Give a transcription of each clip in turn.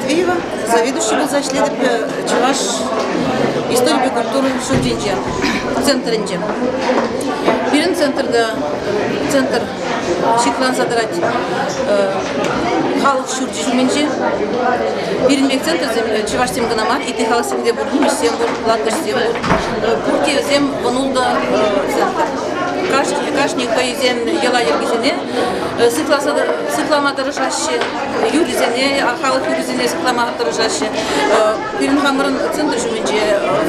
Тимофеева, заведующий пулса ӗҫлетӗп Чӑваш историпе культура ҫуртӗнче, центрӗнче. Пирӗн центрта центр ҫыхланса тӑрать халӑх ҫурчӗ ҫумӗнче. Пирӗн пек центрсем чӑвашсем кӑна мар, ытти халӑхсем те пур, нимӗҫсем пур, латышсем пур. Пурте вӗсем вунултӑ центр. Кашни, кашни хӑйсен йӑла-йӗркисене сыхласа сыхлама тӑрӑшаҫҫӗ, юррисене, халӑх юррисене сыхлама тӑрӑшаҫҫӗ. Пирӗн хамӑрӑн центр ҫумӗнче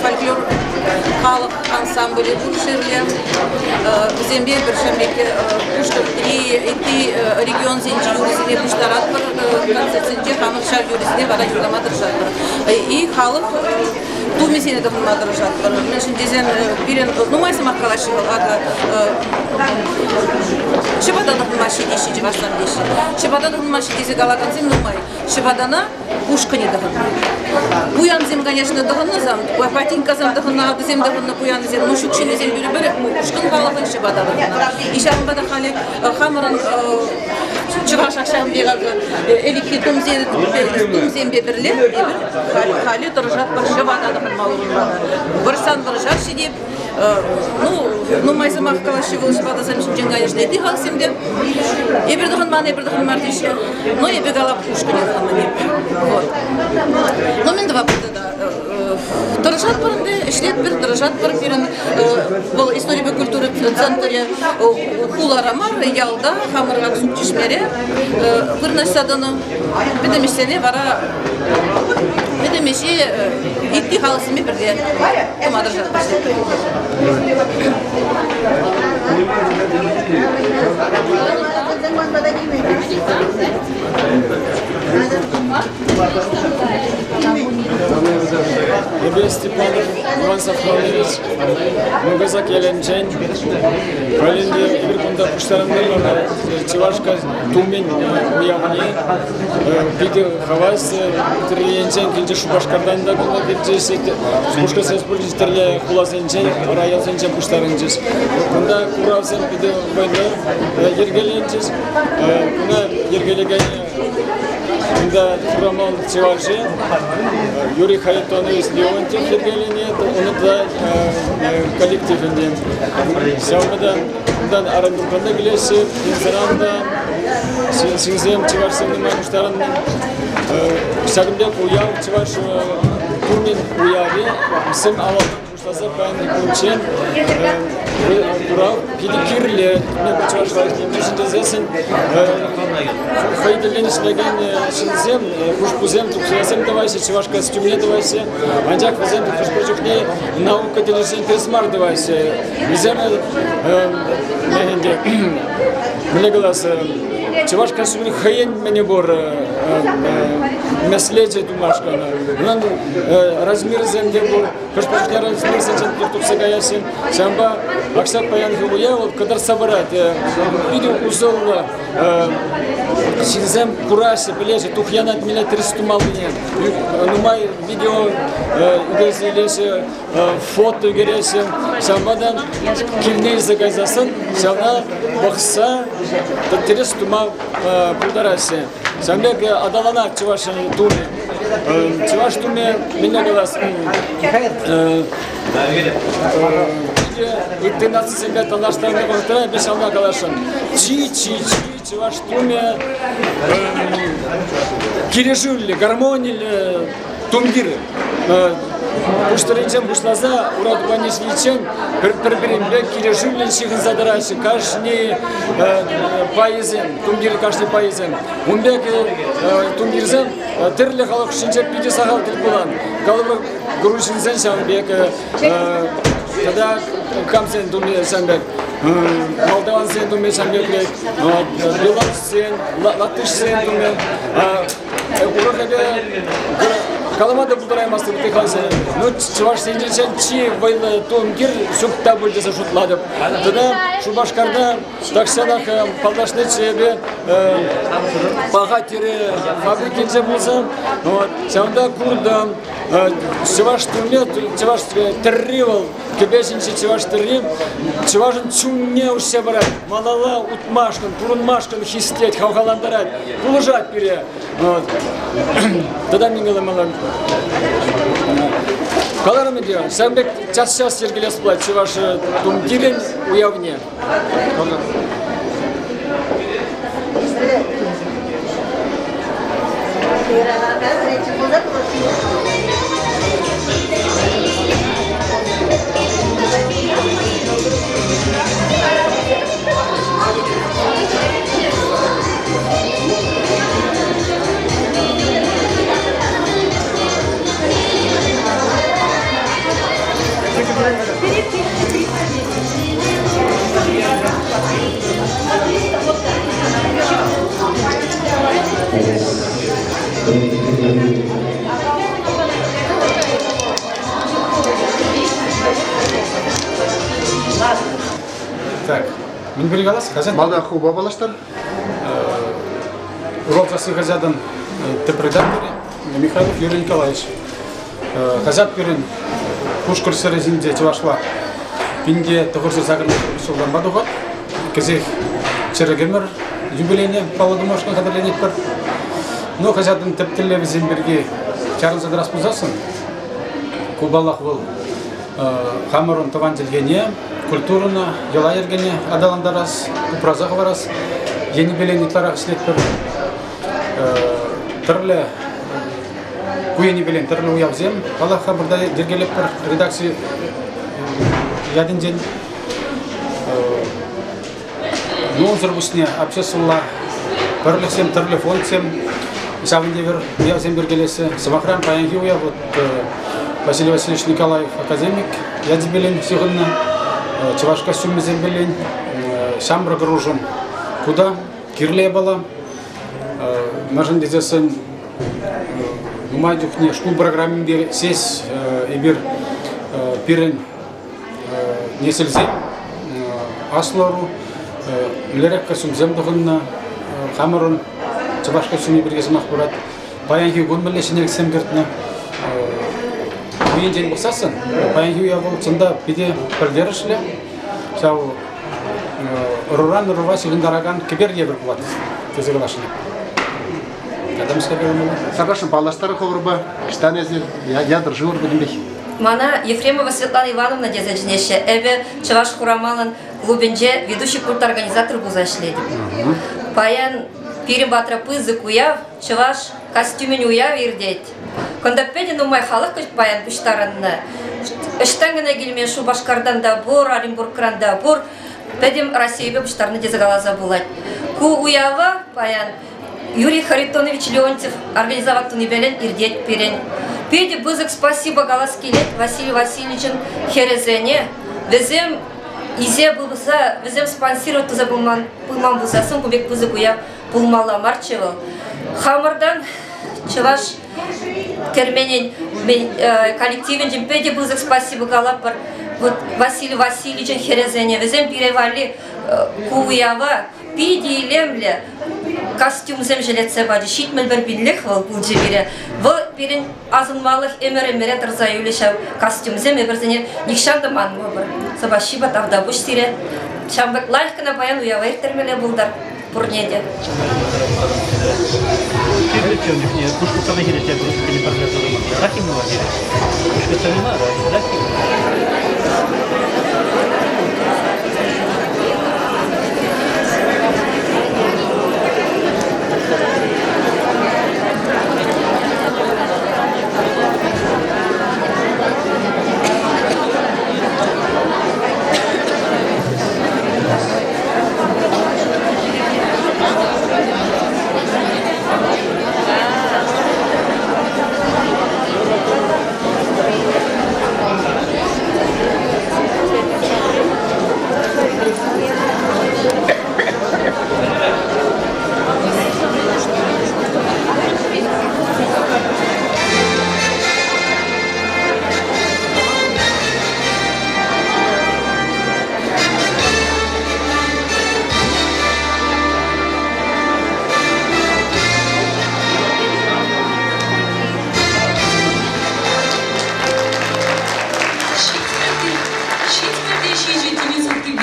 фольклор халӑх ансамблӗ пур Шерле. Вӗсемпе пӗр ҫемье Пушкӑртри, ытти регионсенчи юрӑсене пуҫтаратпӑр, концертсенче хамӑр ҫав юрӑсене вара юрлама тӑрӑшатпӑр. И халӑх тумӗсене тӑхӑнма тӑрӑшатпӑр. Мӗншӗн тесен пирӗн нумай сӑмах калаҫҫӗ вӑл, акӑ ҫӑпата тӑхӑнмаҫҫӗ теҫҫӗ чӑвашсем теҫҫӗ. Ҫӑпата тӑхӑнмаҫҫӗ тесе калакансем нумай. Ҫӑпатана ушкӑнӗ тӑхӑннӑ. Пуянсем, конечно, тӑхӑннӑ сам, ботинкасем тӑхӑннӑ, вӗсем тӑхӑннӑ пуянсем, ну ҫук ҫыннисем пӳрӗпӗр ушкӑн халӑхӑн ҫӑпата тӑхӑннӑ. И ҫавӑнпа та халӗ хамӑрӑн чӑваш ҫавӑн пек акӑ ӗлӗкхи тумсемпе пӗрле эпир халӗ тӑрӑшатпӑр ҫӑпата тӑхӑнма урӑхла. Вӑрҫсан вӑрҫаҫҫӗ те, ну, нумай сӑмах калаҫҫӗ вӑл ҫӑпатасем ҫинчен, конечно, ытти халӑхсем те. Эпир тӑхӑнман, эпир тӑхӑнман теҫҫӗ. Но эпӗ калап ушкӑнӗ тӑхӑннӑ теп. Вот. Ну, мӗн тӑватпӑр тата? Тӑрӑшатпӑр ӗнтӗ, ӗҫлетпӗр, тӑрӑшатпӑр. Пирӗн вӑл историпе культура центрӗ хулара мар, ялта, хамӑр Аксук Чишмере вырнаҫса тӑнӑ. Пӗтӗм ӗҫсене вара пӗтӗм ӗҫе ытти халӑхсемпе пӗрле тума тӑрӑшатпӑр. Эпӗ Степанов Иван Сафронович, Мӑнкасак ялӗнчен. Халь ӗнтӗ эпир кунта пуҫтарӑнтӑмӑр чӑваш тумӗн уявне. Питӗ хавас. Тӗрлӗ енчен килчӗ Шупашкартан та кунта килчӗҫ. Пушкӑрт Республикин тӗрлӗ хуласенчен, районсенчен пуҫтарӑнчӗҫ. Кунта куравсем питӗ вӑйлӑ йӗркеленчӗҫ. Куна йӗркелекенӗ Кунта Хурамал чӑвашӗ Юрий Харитонович Леонтьев йӗркеленӗ, унӑн та коллективӗнчен. Ҫавӑнпа та кунтан Оренбургран та килеҫҫӗ, Пензӑран та ҫынсем, чӑвашсем нумай пуҫтарӑннӑ. Ҫакӑн пек уяв, чӑваш тумӗн уявӗ сӗм авалтан Пуҫласа паянхи кунччен курав питӗ кирлӗ. Чӑваш халӑхне мӗншӗн тесессӗн хӑй тӗллӗн ӗҫлекен ҫынсем хушпусем, тухьясем тӑваҫҫӗ, чӑваш костюмне тӑваҫҫӗ. Анчах вӗсем хӑш-пӗр чухне наука тӗлӗшӗнчен тӗрӗс мар тӑваҫҫӗ. Вӗсем ӗнтӗ мӗнле калас, чӑваш костюмӗн хӑйӗн мӗнӗ пур меслечӗ тумашкӑн. Унӑн размерӗсем те пур. Хӑш-пӗр чухне тухса каяҫҫӗ. Ҫавӑнпа акса паянхи уяв вӑл кӑтартса парать. Питӗ усӑллӑ ҫынсем кураҫҫӗ, пӗлеҫҫӗ, тухьяна мӗнле тӗрӗс тумаллине. Нумай видео ӳкерсе илеҫҫӗ, фото ӳкереҫҫӗ. Ҫавӑнпа та килне илсе кайсассӑн ҫавна пӑхса тӗрӗс тума пултараҫҫӗ. Ҫавӑн пек аталанать чӑваш тумӗ. Чӑваш тумӗ мӗнле калас, ытти нацисемпе танлаштарнӑ вӑхӑтра эпӗ ҫавна каласшӑн. Чи, чи, чи чӑваш тумӗ килӗшӳллӗ, гармониллӗ тумтир. Пуҫтариччен пуҫласа ура тупанне ҫитиччен пӗр-пӗринпе килӗшӳллӗн ҫыхӑнса тӑраҫҫӗ. Кашни пайӗсем, тумтир кашни пайӗсем. Ун пек тумтирсем тӗрлӗ халӑх хушшинче питӗ сахал тӗл пулан. Калӑпӑр, грузинсен ҫавӑн пек тата камсен тумӗ ҫавӑн пек, молдавансен тумӗ ҫавӑн пек, белоруссен, латышсен тумӗ. Урӑх эпӗ калама та пултараймастӑп ытти халӑхсене. Ну, чӑвашсенчен чи вӑйлӑ тумтир ҫук та пуль тесе шутлатӑп. Тата Шупашкарта тахҫанах паллашнӑччӗ эпӗ. Паха тӗрӗ фабрикинче пулсан, вот, ҫавӑнта куртӑм. Чӑваш тумне, чӑваш тӗрри вӑл, кӗпе ҫинчи чӑваш тӗрри чӑвашӑн чунне уҫса парать, малалла утмашкӑн, пурӑнмашкӑн хистет, хавхалантарать, пулӑшать пире. Вот. Тата мӗн каламалла? Каларӑм ӗнтӗ, ҫавӑн пек час-час йӗркелес пулать чӑваш тумтирӗн уявне. Так, мӗн пирки калас? Хаҫат? Малтан хупа паллаштар. Урал сасси хаҫатӑн тӗп редакторӗ Михайлов Юрий Николаевич. Хаҫат пирӗн Пушкӑрт ҫӗрӗ ҫинче чӑвашла 1980 ҫултанпа тухать. Кӗҫех чӗрӗк ӗмӗр юбилейне паллӑ тумашкӑн хатӗрленетпӗр. Ну, хаҫатӑн тӗп тӗллевӗсем пирки чарӑнса тӑрас пулсассӑн, ку паллах вӑл хамӑрӑн тӑван чӗлхене, культурӑна, йӑла-йӗркене аталантарас, упраса хӑварас енӗпелен ытларах ӗҫлетпӗр. Тӗрлӗ ку енӗпелен тӗрлӗ уявсем паллах хамӑрта йӗркелетпӗр редакци ятӗнчен. Ну, унсӑр пуҫне обществӑлла пӗрлӗхсем, тӗрлӗ фондсем ҫавӑн евӗр уявсем йӗркелеҫҫӗ. Сӑмахран, паянхи уяв вот Василий Васильевич Николаев академик ячӗпелен ҫыхӑннӑ, чӑваш костюмӗсемпелен, ҫамрӑк ӑрушӑн ку та кирлӗ япала. Мӗншӗн тесессӗн нумай чухне шкул программипе ҫеҫ эпир пирӗн несӗлсем аслӑ ӑру мӗнлерех костюмсем тӑхӑннӑ, хамӑрӑн чӑваш костюмӗ пирки сӑмах пырать. Паянхи кун мӗнле ҫӗнӗлӗхсем кӗртнӗ. Ку енчен пӑхсассӑн паянхи уяв вӑл чӑн та питӗ пӗлтерӗшлӗ. Ҫав ӑруран ӑрӑва ҫыхӑнтаракан кӗпер евӗр пулать тесе каласшӑн. Сакашӑн паллаштар хӑвӑрпа, ӑҫтан эсир, ятӑр шывӑр пӗтӗмпех. Мана Ефремова Светлана Ивановна тесе чӗнеҫҫӗ. Эпӗ Чӑваш Хурамалӑн клубӗнче ведущий культорганизатор пулса ӗҫлетӗп. Паян пирӗн патра пысӑк уяв, чӑваш костюмӗн уявӗ иртет. Кунта питӗ нумай халӑх паян пуҫтарӑннӑ. Ӑҫтан кӑна килмен Шупашкартан та пур, Оренбургран та пур. Пӗтӗм Российӑпа пуҫтарнӑ тесе каласа пулать. Ку уява паян Юрий Харитонович Леонтьев организовать тунипелен иртет пирӗн. Питӗ пысӑк спасибо калас килет Василий Васильевичӑн хӗрӗсене. Вӗсем исе пырса, вӗсем спонсировать туса пыман, пыман пулсассӑн ку пек пысӑк уяв пулмалла марччӗ вӑл. Хамӑртан чӑваш керменӗн коллективӗнчен питӗ пысӑк спасибо калатпӑр. Вот Василий Васильевичӑн хӗрӗсене, вӗсем пире валли ку уява питӗ илемлӗ костюмсем ҫӗлетсе пачӗ. 71 пинлӗх вӑл пулчӗ пире. Вӑл пирӗн асӑнмалӑх ӗмӗр-ӗмӗре тӑрса юлӗ ҫав костюмсем. Эпир нихҫан та манмӑпӑр. Спасибо, тавтапуҫ сире. Ҫавӑн пек лайӑх кӑна паян уява ирттермелле пултӑр пурне те. Кирлӗччӗ ун чухне Пушкӑртстана хирӗҫ пӗрле тӑтӑмӑр. Рахимова хирӗҫ. Пушкӑртстана мар, Рахимова.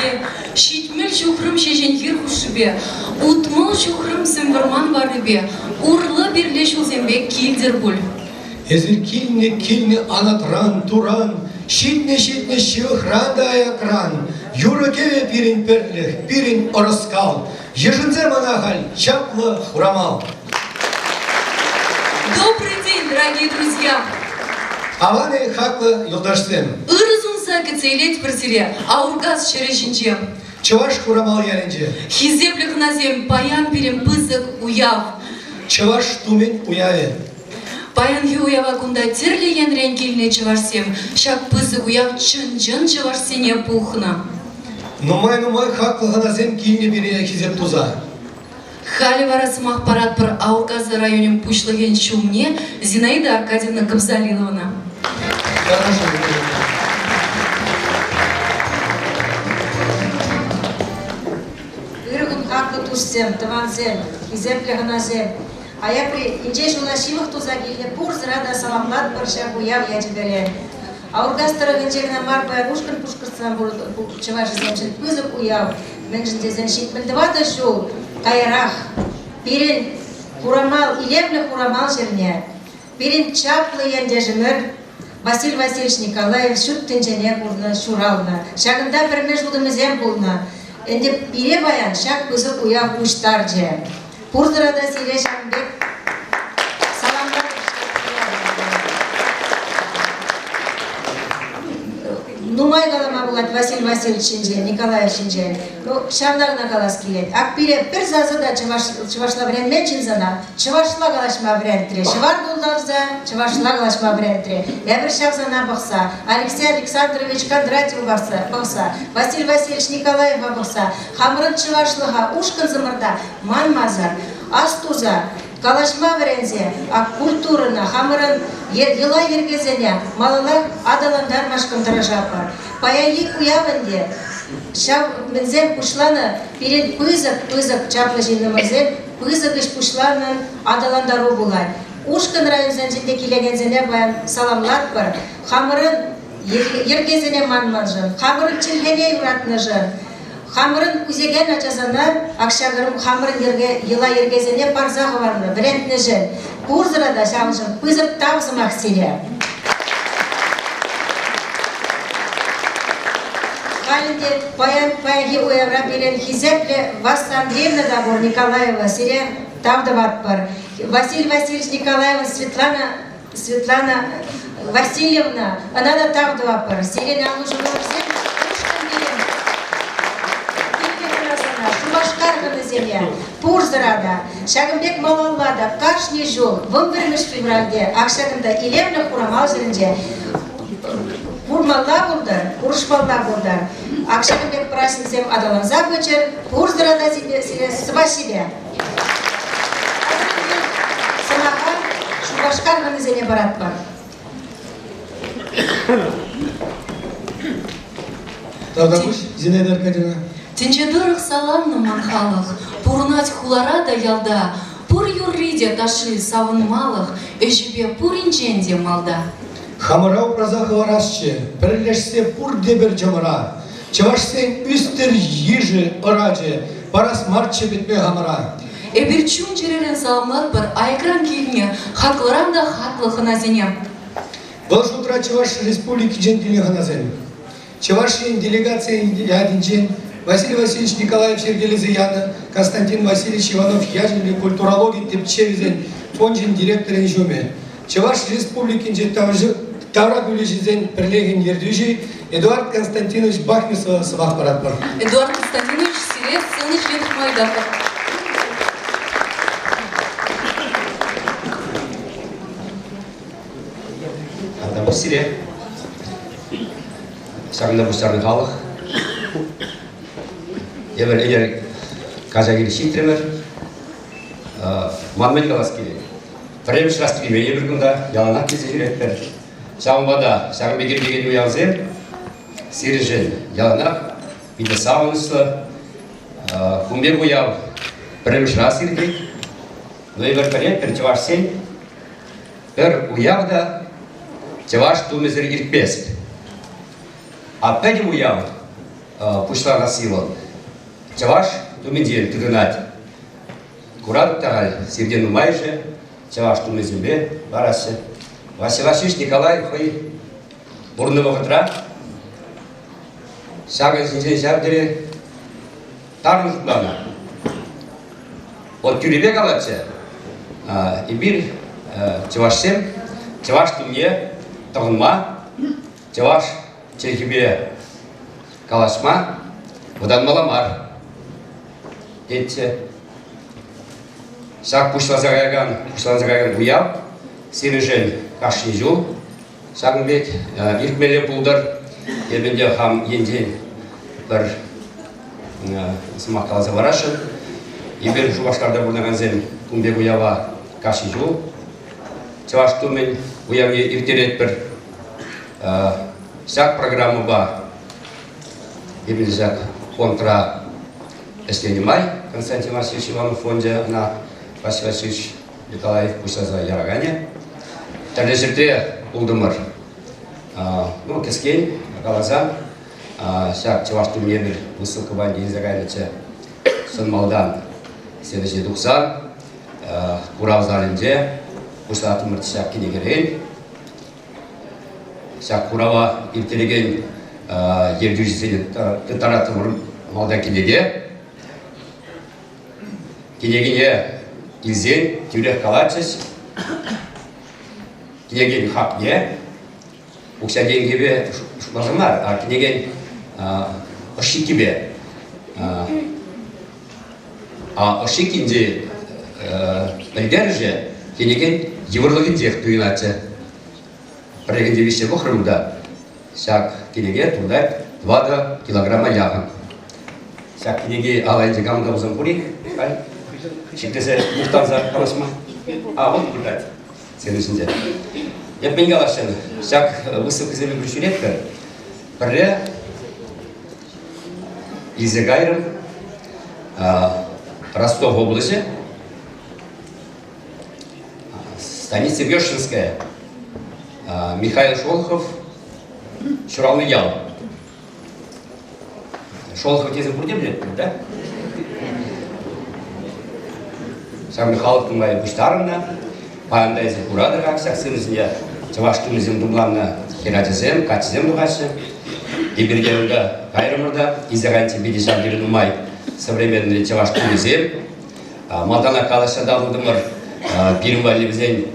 хушшипе, 70 ҫухрӑм ҫеҫен хир хушшипе, 60 ҫухрӑм сӗм вӑрман варрипе, урлӑ-пирлӗ ҫулсемпе килтӗр пуль. Эсир килнӗ, килнӗ анатран, туран, ҫитнӗ, ҫитнӗ ҫывӑхран та аякран. Юрӑ-кӗвӗ пирӗн пӗрлӗх, пирӗн ӑрӑскал. Йышӑнсем ӑна халь чаплӑ Хурамал. Добрый день, дорогие друзья! Аван-и, хаклӑ юлташсем! Ырӑ сунса кӗтсе илетпӗр сире Аургаз ҫӗрӗ ҫинче. Чӑваш Хурамал ялӗнче. Хисеплӗ хӑнасем, паян пирӗн пысӑк уяв. Чӑваш тумӗн уявӗ. Паянхи уява кунта тӗрлӗ енрен килнӗ чӑвашсем ҫак пысӑк уяв чӑн-чӑн чӑвашсене пухнӑ. Нумай-нумай хаклӑ хӑнасем килнӗ пире хисеп туса. Халӗ вара сӑмах паратпӑр Аургазӑ районӗн пуҫлӑхӗн ҫумне Зинаида Аркадьевна Кобзалилована. Ырӑ кун хаклӑ туссем, тӑвансем, хисеплӗ хӑнасем! Аякри инҫе ҫула ҫывӑх туса килнӗ пурсӑра та саламлатпӑр ҫак уяв ячӗпеле. Аургаз тӑрӑхӗнче кӑна мар паян ушкӑн Пушкӑртстан чӑвашӗсемшӗн пысӑк уяв. Мӗншӗн тесен 74 ҫул каярах пирӗн Хурамал, илемлӗ Хурамал ҫӗрне пирӗн чаплӑ ентешӗмӗр Василий Васильевич Николаев ҫут тӗнчене курнӑ, ҫуралнӑ. Ҫакӑнта пӗрмеш утӑмӗсем пулнӑ. Ӗнтӗ пире паян ҫак пысӑк уяв пуҫтарчӗ. Пурсӑра та сире ҫавӑн пек саламлатӑп. Нумай калама пулать Василий Васильевич ҫинчен, Николаев ҫинчен. Ну, ҫавна кӑна калас килет. Ак пире пӗр сасӑ та чӑваш, чӑвашла вӗренмен ҫын сана чӑвашла калаҫма вӗрентрӗ. Ҫӑвар тултарса чӑвашла калаҫма вӗрентрӗ. Эпир ҫав сана пӑхса, Алексей Александрович Кондратьева пӑхса, Василий Васильевич Николаева пӑхса, хамӑрӑн чӑвашлӑха ушкӑнсӑмӑрта манмасӑр, астуса, калаҫма вӗренсе, ак культурӑна, хамӑрӑн йӑла-йӗркесене малаллах аталантармашкӑн тӑрӑшатпӑр. Паянхи уяв ӗнтӗ ҫав мӗнсем пуҫланӑ пирӗн пысӑк-пысӑк чаплӑ ҫыннӑмӑрсем пысӑк ӗҫ пуҫланӑн аталантару пулать. Ушкӑн районсенчен те килекенсене паян саламлатпӑр. Хамӑрӑн йӗркесене манманшӑн, хамӑрӑн чӗлхене юратнӑшӑн, Хамӑрӑн ӳсекен ачасене ак ҫакӑрӑм хамӑрӑн йӗрке, йӑла-йӗркесене парса хӑварнӑ, вӗрентнӗшӗн пурсӑра та ҫавӑншӑн пысӑк тав сӑмах сире. Халь ӗнтӗ паян паянхи уявра пирӗн хисеплӗ Васса Андреевна та пур, Николаева, сире тав тӑватпӑр. Василий Васильевич Николаева, Светлана Светлана Васильевна, ӑна та тав тӑватпӑр. Сирӗн аллушӑрсем ушкӑн пирӗн Шупашкар хӑнисене пурсӑра та ҫакӑн пек малалла та кашни ҫул 11 февральте ак ҫакӑнта илемлӗ Хурамал ҫӗрӗнче курмалла пултӑр, курӑшмалла пултӑр. Ак ҫакӑн пек праҫниксем аталанса пычӗр. Пурсӑра та сире спасибо. Сӑмаха Шупашкар хӑнисене паратпӑр. Тавтапуҫ, Зинаида Аркадьевна. Тӗнче тӑрӑх саланнӑ ман халӑх, пурӑнать хулара та ялта. Пур юрри те ташши савӑнмалӑх, ӗҫӗпе пуринчен те малта. Хамӑра упраса хӑварасчӗ, пӗрлешсе пурте пӗр чӑмӑра. Чӑвашсен ӳстӗр йышӗ, ӑрачӗ, парас марччӗ пӗтме хамӑра. Эпир чун-чӗререн саламлатпӑр аякран килнӗ хаклӑран та хаклӑ хӑнасене. Вӑл шутра Чӑваш Республикинчен килнӗ хӑнасем. Чӑваш Ен делегацийӗн ятӗнчен Василий Васильевич Николаев йӗркелесе янӑ Константин Васильевич Иванов ячӗллӗ культурологи тӗпчевӗсен фончӗн директорӗн ҫумӗ, Чӑваш Республикинчи тавра пӗлӳҫӗсен пӗрлӗхӗн ертӳҫи Эдуард Константинович Бахмисова сӑмах паратпӑр. Эдуард Константинович, сире сцена ҫине тухма ыйтатпӑр. Тавтапуҫ сире. Ҫакӑнта пуҫтарнӑ халӑх. Эпир ӗнер каҫа киле ҫитрӗмӗр. Ман мӗн калас килет? Пӗрремӗш раз килме эпир кунта яланах килсе ҫӳретпӗр. Ҫавӑнпа та ҫакӑн пек иртекен уявсем сирӗншӗн яланах питӗ савӑнӑҫлӑ. Кун пек уяв пӗрремӗш раз иртет. Но эпир пӗлетпӗр, чӑвашсен пӗр уяв та чӑваш тумӗсӗр иртмест. А пӗтӗм уяв. пуҫланасси вӑл чӑваш тумӗнчен тытӑнать. Куратӑп та халь, сиртен нумайӑшӗ чӑваш тумӗсемпе лараҫҫӗ. Василий Васильевич Николаев хӑй пурӑннӑ вӑхӑтра ҫакӑн ҫинчен ҫав тери тарӑн шутланӑ. Вӑл тӳрӗпе калатчӗ, эпир чӑвашсем чӑваш тумне тӑхӑнма, чӑваш чӗлхипе калаҫма вӑтанмалла мар, тетчӗ. Ҫак пуҫласа каякан, пуҫланса каякан уяв сирӗншӗн кашни ҫул ҫакӑн пек иртмелле пултӑр. Эпӗ ӗнтӗ хам енчен пӗр сӑмах каласа парасшӑн. Эпир Шупашкарта пурӑнакансем кун пек уява кашни ҫул чӑваш тумӗн уявне ирттеретпӗр. Ҫак программӑпа эпир ҫак фондра ӗҫленӗ май Константин Васильевич Иванов фончӗ ӑна Василий Васильевич Николаев пуҫласа яраканӗ. Тӗрлӗ ҫӗрте пултӑмӑр. Ну, кӗскен каласан, ҫак чӑваш тумне пӗр выставкӑпа илсе кайнӑччӗ. Чӑн малтан сцена ҫине тухсан курав залӗнче пуҫлаттӑмӑр ҫак кӗнекерен. Ҫак курава ирттерекен ертӳҫӗсене тыттараттӑмӑр малтан кӗнеке. Кӗнекене илсен тӳрех калатчӗҫ, кӗнекен хакне укҫа-тенкӗпе шутласа мар, а кӗнекен ӑшшиккипе. А ӑшшиккинчи пӗлтерӗшӗ кӗнекен йывӑрлӑхӗнчех туйӑнатчӗ. Пӗррехинче виҫсе пӑхрӑм та ҫак кӗнеке туртать 4 килограмма яхӑн. Ҫак кӗнеке алайӗнче кам та пулсан пур-и халь? Ҫӗклесе мухтанса калаҫма. А, вӑл выртать сцена ҫинче. Эп мӗн каласшӑн, ҫак выставкӑсемпе пӗр ҫӳретпӗр. Пӗрре илсе кайрӑм Ростов облаҫӗ, Станица Вешенская, Михаил Шолохов ҫуралнӑ ял. Шолохов тесе пурте пӗлетпӗр, да? Ҫав халӑх нумай пуҫтарӑннӑ. Паян та эсир куратӑр-ха ҫак сценӑсене чӑваш тумӗсем тумланнӑ хӗрачасем, каччӑсем тухаҫҫӗ. Эпир те унта кайрӑмӑр та, илсе кайнӑччӗ питӗ ҫав тери нумай современный чӑваш тумӗсем. Малтанах калаҫса татӑлтӑмӑр, пирӗн валли вӗсен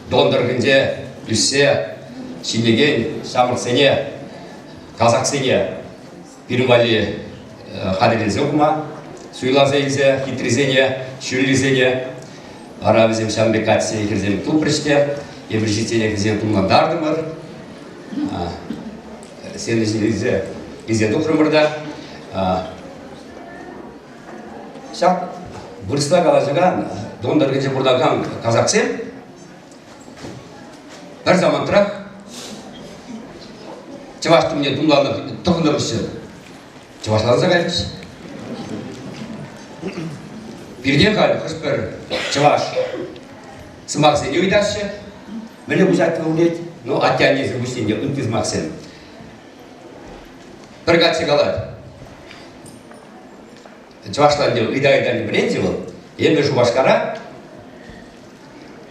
Дон тӑрӑхӗнче ӳссе ҫитӗнекен ҫамрӑксене, казаксене пирӗн валли хатӗрлесе хума, суйласа илсе хитрисене, ҫӳллисене. Вара вӗсем ҫавӑн пек каччӑсене хӗрсем тупрӗҫ те, эпир ҫитсенех вӗсене тумлантартӑмӑр. Сцена ҫине илсе, илсе тухрӑмӑр та. Ҫак вырӑсла калаҫакан, Дон тӑрӑхӗнче пурӑнакан казаксем пӗр самантрах чӑваш тумне тумланӑ тӑхӑннӑ хыҫҫӑн чӑвашланса кайрӗҫ. Пиртен халь хӑш-пӗр чӑваш сӑмахсене ыйтаҫҫӗ. Мӗнле пуҫать вӑл тет? Ну, атте-аннесӗр пуҫне те ытти сӑмахсем. Пӗр каччӑ калать. Чӑвашла ӗнтӗ ыйта-ыйта вӗренчӗ вӑл. Эпӗ Шупашкара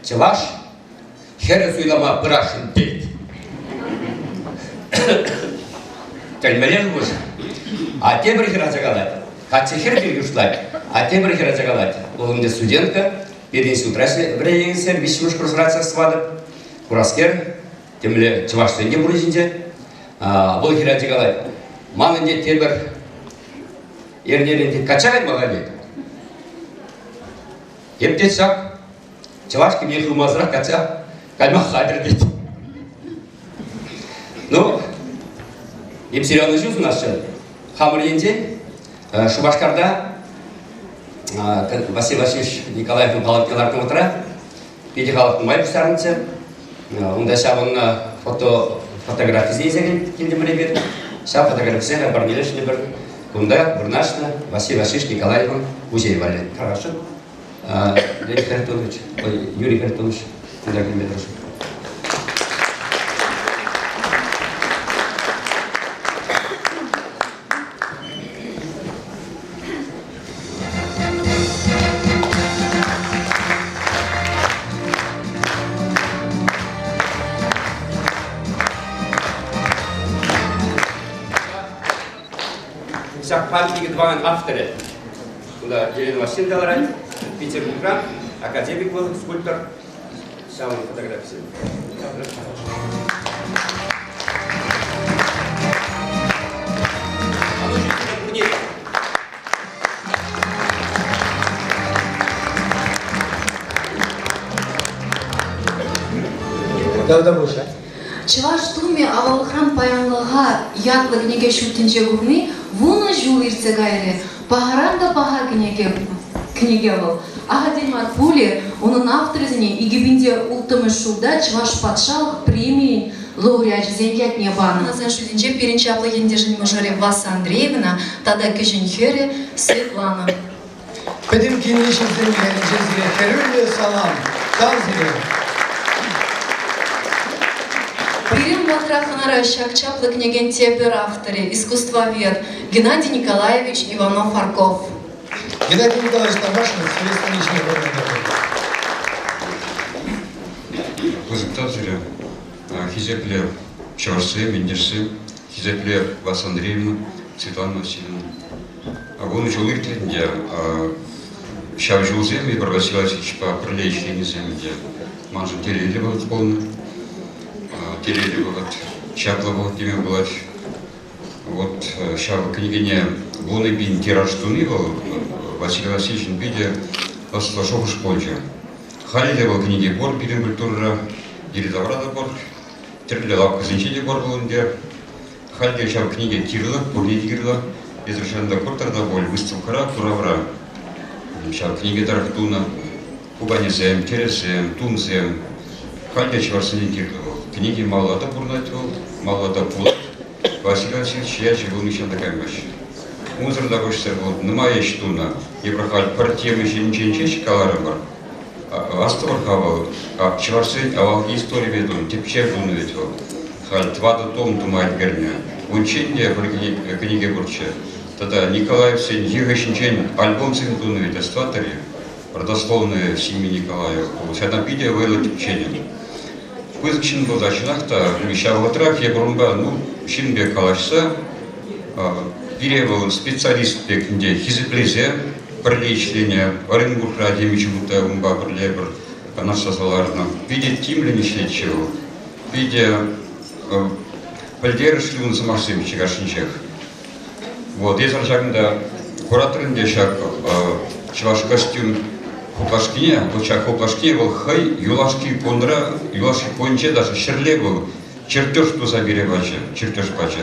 чӑваш хӗрӗ суйлама пырасшӑн тет. Тӗлмелле шухӑш. А тепӗр хӗрача калать. Каччӑ хӗр пирки шутлать, а тепӗр хӗрача калать. Вӑл ӗнтӗ студентка, пединститутра вӗренекенскер, виҫҫӗмӗш курсра сыватӑп. Кураскер, темле чӑвашсен те пур ҫинче. Вӑл хӗрача калать, ман ӗнтӗ тепӗр эрнерен тет, качча каймалла тет. Эп тет ҫак чӑваш кӗме хывмасӑрах качча кайма хатӗр тет. Ну, эп сире ӑнӑҫу сунасшӑн. Хамӑр енчен Шупашкарта Василий Васильевич Николаевӑн палӑкне лартнӑ вӑхӑтра питӗ халӑх нумай пуҫтарӑнчӗ. Унта ҫавӑннӑ фото фотографисене илсе килтӗмӗр эпир. Ҫав фотографисене парнелешнӗ пӗр кунта вырнаҫнӑ Василий Васильевич Николаевӑн музейӗ валли. Хорошо. Леонид Харитонович, Юрий Харитонович кунта килме тӑрӑшать. Ҫак памятнике тӑвакан авторӗ кунта Елена Васильевна ларать, Петербургра, академик вӑл, скульптор. Ҫавӑн фотографисем. Тавтапуҫ. Чӑваш тумӗ аваллӑхран паянлӑха ятлӑ кӗнеке ҫут тӗнче курни вунӑ ҫул иртсе кайрӗ. Пахаран та паха кӗнеке, кӗнеке вӑл. Ахальтен мар пулӗ унӑн авторӗсене 2006 ҫулта Чӑваш патшалӑх премийӗн лауреачӗсен ятне панӑ. Хӑнасен шутӗнче пирӗн чаплӑ ентешӗн мӑшӑрӗ Васа Андреевна тата кӗҫӗн хӗрӗ Светлана. Пӗтӗм килнӗ ҫынсем ятӗнчен сире хӗрӳллӗ салам! Тав сире! Пирӗн патра хӑнара ҫак чаплӑ кӗнекен тепӗр авторӗ, искусствовед Геннадий Николаевич Иванов-Арков. Геннадий Николаевич Тамашин сире ҫине пурӑнать. Пысӑк тав сире, хисеплӗ чӑвашсем, ентешсем, хисеплӗ Васса Андреевна, Светлана Васильевна. Вунӑ ҫул иртрӗ ӗнтӗ. Ҫав ҫулсем эпир Василий Васильевичпа пӗрле ӗҫленисем ӗнтӗ маншӑн телейлӗ вӑхӑт пулнӑ. Телейлӗ вӑхӑт, чаплӑ вӑхӑт теме пулать. Вот ҫав кӗнекене 10,000 тираж туни вӑл Василий Васильевичӑн питӗ ӑслӑ шухӑш пулчӗ. Халӗ те вӑл кӗнеке пур пирӗн культурӑра, йӗри-тавра та пур, тӗрлӗ лавккасенче те пур вӑл ӗнтӗ. Халь те ҫав кӗнеке кирлӗ, пурне те кирлӗ. Эсир ҫавӑнта куртӑр та пуль, выставкӑра, куравра ҫав кӗнеке тӑрӑх тунӑ пуканесем, тӗрӗсем, тумсем. Халь те чӑвашсене кирлӗ вӑл. Кӗнеке малалла та пурӑнать вӑл, малалла та пулать. Василий Васильевич ячӗ вӑл нихҫан та каймасть. Унсӑр та пуҫсӑр вӑл нумай ӗҫ тунӑ. Эпир халь пӗр тема ҫинчен ҫеҫ каларӑмӑр. Астӑвӑр-ха вӑл, чӑвашсен авалхи историпе тунӑ, тӗпчев тунӑ вӗт вӑл. Халь тӑватӑ том тума ӗлкӗрнӗ. Унччен те пӗр кӗнеке пурччӗ. Тата Николаевсен йӑхӗ ҫинчен альбомсем тунӑ вӗт, астӑватӑр-и? Родословная семьи Николаев. Ҫакна питӗ вӑйлӑ тӗпченӗ. Пысӑк ҫын пулса чӑнах та ҫав вӑхӑтрах эпир унпа ну, ҫын пек калаҫса, пире вӑл специалист пек ӗнтӗ хисеплесе пӗрле ӗҫленӗ. Оренбургра темиҫе хут та унпа пӗрле пӗр канашласа ларнӑ. Питӗ тимлӗн ӗҫлетчӗ вӑл. Питӗ пӗлтерӗшлӗ ун сӑмахсемччӗ кашнинчех. Вот, эсир ҫакӑнта куратӑр ӗнтӗ ҫак чӑваш костюм хуплашкине, вот ҫак хуплашки вӑл хӑй юлашки кунра, юлашки кунӗнче даже ҫӗрле вӑл чертеж туса пире пачӗ, чертеж пачӗ.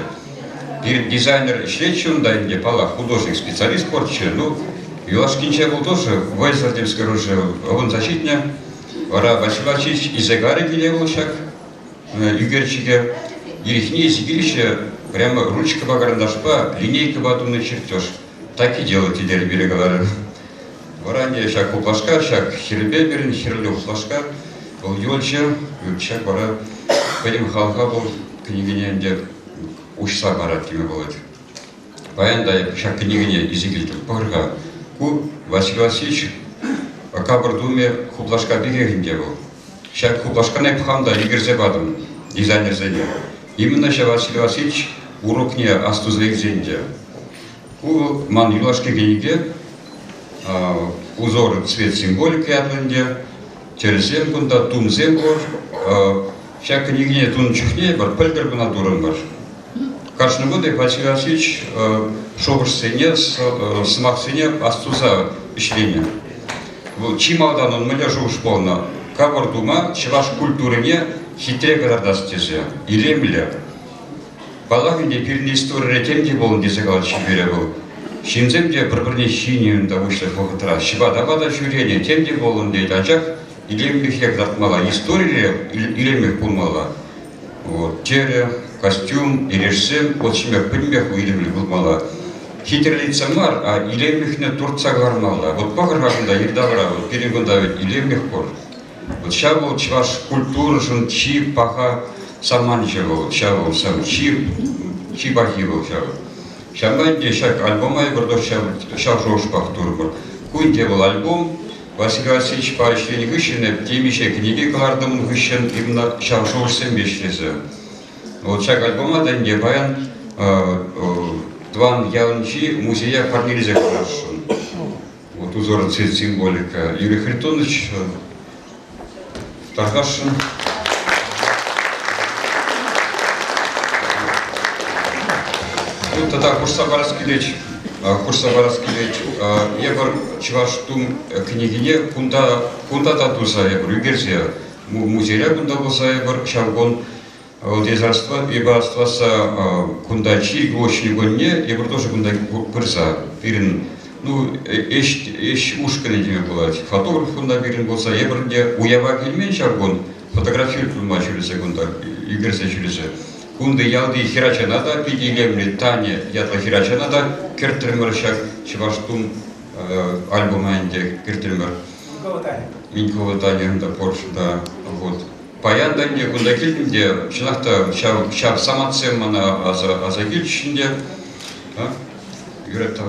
Пирӗн дизайнер ӗҫлетчӗ унта ӗнтӗ, паллах, художник, специалист пурччӗ, ну, юлашкинче вӑл тоже вӑйсӑр темскер уже ывӑнса ҫитнӗ. Вара Василий Васильевич илсе карӗ киле вӑл ҫак ӳкерчӗке. Ирхине илсе килеҫҫӗ, прямо ручкӑпа, карандашпа, линейкӑпа тунӑ чертеж. Так и делать тетерӗ пире каларӗ. Вара ӗнтӗ ҫак хуплашка, ҫак хӗрпе пирӗн хӗрлӗ хуплашка, вӑл юлчӗ. Ҫак вара пӗтӗм халӑха вӑл кӗнекене ӗнтӗ уҫса парать теме пулать. Паян та эп ҫак кӗнекене илсе килтӗм. Пӑхӑр-ха, ку Василий Васильевич капӑр тумӗ хуплашка пекех ӗнтӗ вӑл. Ҫак хуплашкана эп хам та ӳкерсе патӑм дизайнерсене. Именно ҫав Василий Васильевич урокне астуса илсен те. Ку вӑл ман юлашки кӗнеке «Узор цвет символика» ятлӑ ӗнтӗ. Тӗрӗсем кунта, тумсем пур. Ҫак кӗнекене тунӑ чухне эпир пӗлтӗр кӑна турӑмӑр. Кашни кун Василий Васильевич шухӑшсене, сӑмахсене астуса ӗҫленӗ. Вӑл чи малтан ун мӗнле шухӑш пулнӑ? Капӑр тума чӑваш культурине хитре кӑтартас тесе, илемлӗ. Паллах ӗнтӗ, пирӗн историре тем те пулнӑ тесе калать пире вӑл. Ҫынсем те пӗр-пӗрне ҫинӗ унта уҫлӑх вӑхӑтра, ҫӑпатапа та ҫӳренӗ, тем те пулнӑ тет, анчах илемлӗхе кӑтартмалла, историре илемлӗх пулмалла. Вот, терӗ, костюм, эрешсем, вот ҫиме пӗтӗмпех илемлӗ пулмалла. Хитрелетсе мар, а илемлӗхне туртса кӑлармалла. Вот пӑхӑр-ха кунта йӗри-тавра, вот пирӗн кунта ведь илемлӗх пур. Вот ҫав вӑл чӑваш культурӑшӑн чи паха саманчӗ вӑл, ҫав вӑл сам чи, чи пахи вӑл ҫав. Ҫавӑнпа ӗнтӗ ҫак альбома эпир ҫав, ҫав шухӑшпах турӑмӑр. Ку ӗнтӗ вӑл альбом, Василий Васильевичпа ӗҫленӗ хыҫҫӑн эп темиҫе кӗнеке кӑлартӑм ун хыҫҫӑн именно ҫав шухӑшсемпе ӗҫлесе. Вот ҫак альбома та ӗнтӗ паян. тӑван ялӗнчи музея парнелесе хӑварасшӑн. Вот узор символика. Юрий Харитонович тархасшӑн. Ну, тата хушса парас килет, хушса парас килет. Эпир чӑваш тум кӗнекине кунта, кунта та туса эпир ӳкерсе музейре кунта пулса эпир ҫав кун вӑл эпӗ астӑвасса кунта чиркӳ уҫнӑ кунне эпир тоже кунта пырса пирӗн ну ӗҫ ӗҫ ушкӑнӗ теме пулать. Фотограф кунта пирӗн пулса эпир те уява килмен ҫав кун фотографи тума ҫӳресе кунта ӳкерсе ҫӳресе. Кунти ялти хӗрачана та питӗ илемлӗ Таня ятлӑ хӗрачана та кӗртрӗмӗр ҫак чӑваш тум альбома ӗнтӗ кӗртрӗмӗр. Минкова Таня унта пур да вот. Паян та ӗнтӗ кунта килтӗм те, чӑнах та ҫав, ҫав самантсем мана аса, аса килчӗҫ ӗнтӗ. Юрать та.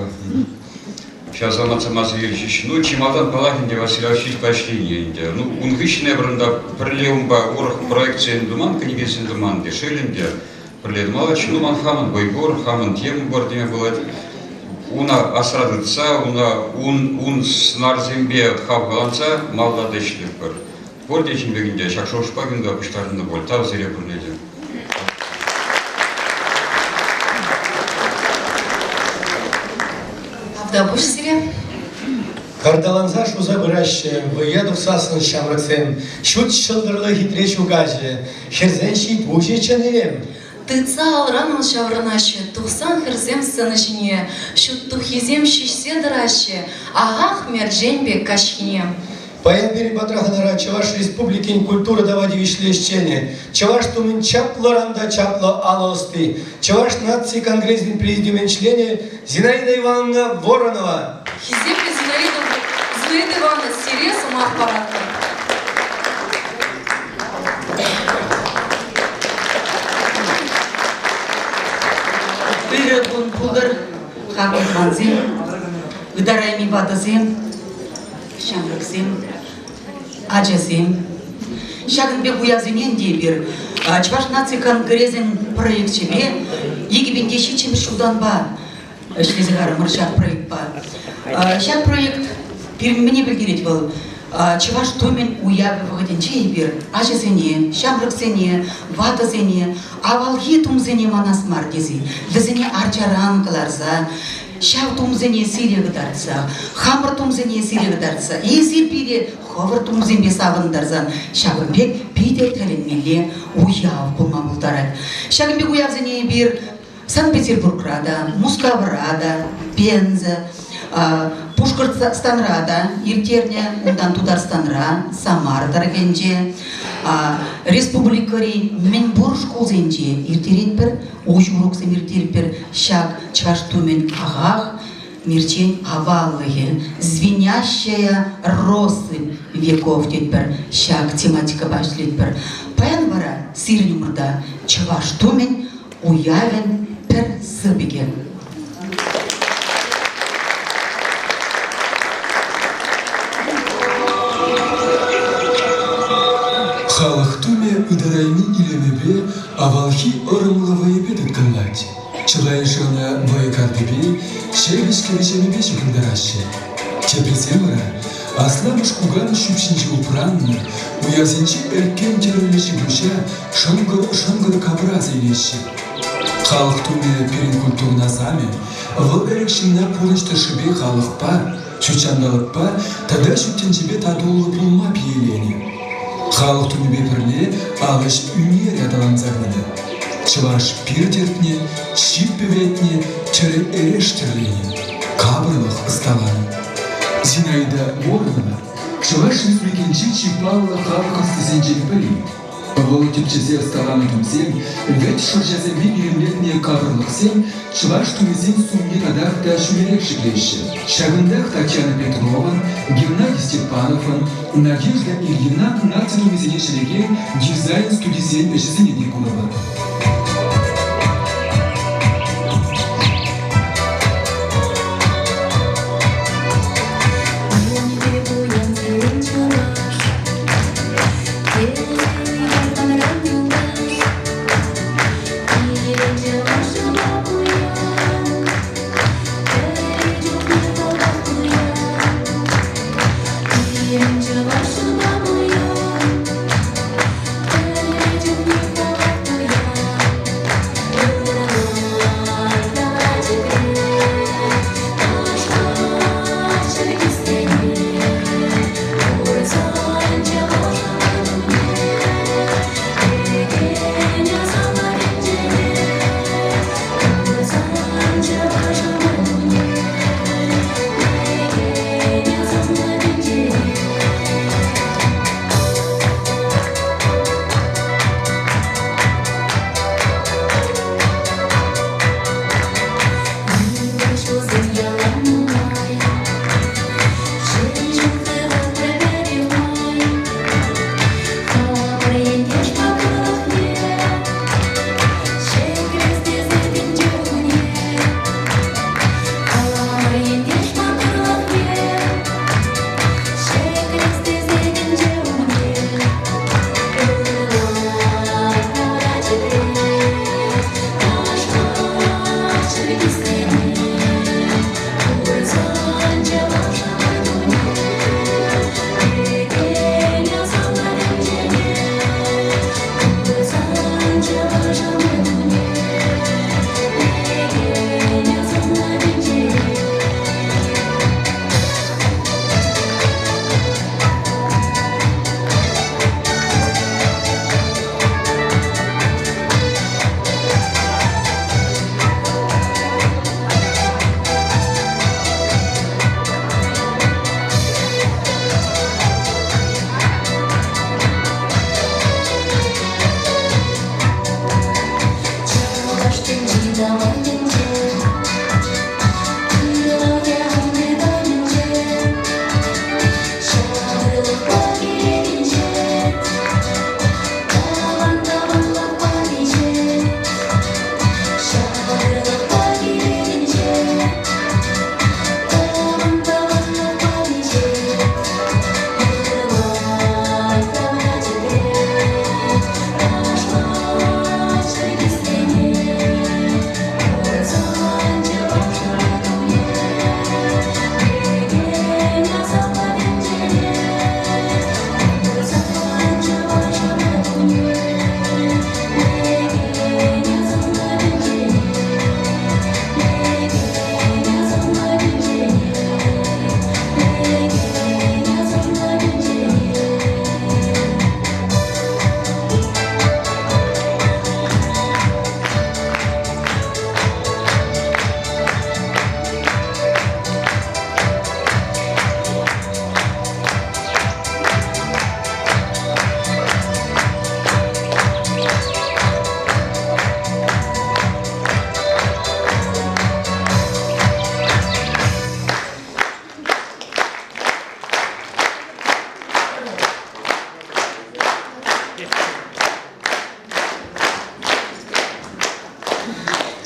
Ҫав самантсем аса килчӗҫ. Ну, чи малтан паллах ӗнтӗ Василий Васильевичпа ӗҫлени ӗнтӗ. Ну, ун хыҫҫӑн эпир унта пӗрле унпа урӑх проектсем туман, кӗнекесем туман те, шел ӗнтӗ. Пӗрле тумаллаччӗ. Ну, ман хамӑн вӑй пур, хамӑн тема пур теме пулать. Уна асра тытса, уна, ун, ун сӑнарсемпе хавхаланса малалла та ӗҫлетпӗр. Пурте ҫын пек ӗнтӗ ҫак шухӑшпа кунта пуҫтарӑннӑ пуль. Тав сире пурне те. Тавтапуҫ сире. Карталанса шуса пыраҫҫӗ, вӑййа тухсассӑн ҫамрӑксем. Ҫут ҫӑлтӑрлӑ хитре ҫу каҫӗ, хӗрсен ҫи-пуҫӗ чӑн илем. Тытса алран ал ҫаврӑнаҫҫӗ, тухсан хӗрсем сцена ҫине, ҫут тухйисем ҫиҫсе тӑраҫҫӗ, ахах мерчен пек каҫхине. Паян пирӗн патра хӑнара Чӑваш Республикин культура тава тивӗҫлӗ ӗҫченӗ, чӑваш тумӗн чаплӑран та чаплӑ алӑ ӑсти, Чӑваш наци конгресӗн президиумӗн членӗ Зинаида Ивановна Воронова. Хисеплӗ Зинаида, Зинаида Ивановна, сире сӑмах паратпӑр. Ырӑ кун пултӑр, хаклӑ тӑвансем, ытарайми ватӑсем. Ҫамрӑксем, ачасем. Ҫакӑн пек уявсене ӗнтӗ эпир Чӑваш наци конгресӗн проекчӗпе 2007 ҫултанпа ӗҫлесе карӑмӑр ҫак проектпа. Ҫак проект пирӗн мӗне пӗлтерет вӑл? Чӑваш тумӗн уявӗ вӑхӑтӗнче эпир ачасене, ҫамрӑксене, ватӑсене авалхи тумсене манас мар тесе вӗсене арчаран кӑларса Ҫав тумсене сире кӑтартса, хамӑр тумсене сире кӑтартса, эсир пире хӑвӑр тумсемпе савӑнтарсан ҫакӑн пек питӗ тӗлӗнмелле уяв пулма пултарать. Ҫакӑн пек уявсене эпир Санкт-Петербургра та, Мускавра та, Пенза, Пушкӑртстанра та ирттернӗ, унтан Тутарстанра, Самар тӑрӑхӗнче, республикӑри мӗнпур шкулсенче ирттеретпӗр. Уҫӑ уроксем ирттерӗпӗр ҫак чӑваш тумӗн ахах мерчен аваллӑхӗ, звенящая россыпь веков тетпӗр, ҫак тематикӑпа ӗҫлетпӗр. Паян вара сирӗн умӑрта чӑваш тумӗн уявӗн пӗр сыпӑкӗ. Халӑх тумӗ ытарайми илемӗпе авалхи ӑрӑмлӑ вӑйӗпе тыткӑнлать. Чылайӑшӗ ӑна вӑйӑ картипе, ҫепӗҫ кӗвӗ-ҫемӗпе ҫыхӑнтараҫҫӗ. Теприсем вара асламӑш-кукамӑш ҫӳпҫинче упраннӑ, уявсенчи ӗлккен тӗрӗллӗ ҫи-пуҫа шӑнкӑр-шӑнкӑр капӑр аса илеҫҫӗ. Халӑх тумӗ пирӗн культурӑн асамӗ, вӑл ӗлӗк ҫынна пурнӑҫ тӑршшӗпе халӑхпа, ҫутҫанталӑкпа тата ҫут тӗнчепе татуллӑ пулма пиеленӗ. Халӑх тумӗпе пӗрле ал ӗҫ ӳнерӗ аталанса пынӑ. Чӑваш пир тӗртнӗ, ҫип пӗветнӗ, тӗрӗ эреш тӗрленӗ, капӑрлӑх ӑсталанӑ. Зинаида Воронова Чӑваш Республикинчи чи паллӑ халӑх ӑстисенчен пӗри. Вӑл тӗпчесе ӑсталанӑ тумсем, вӗт шӑрҫасемпе илемлетнӗ капӑрлӑхсем чӑваш тумӗсен сумне татах та ҫӳлерех ҫӗклеҫҫӗ. Ҫакӑнтах Татьяна Петрован, Геннадий Степановӑн, Надежда Ильина наци тумӗсене ҫӗлекен дизайн студисен ӗҫӗсене те курӑпӑр.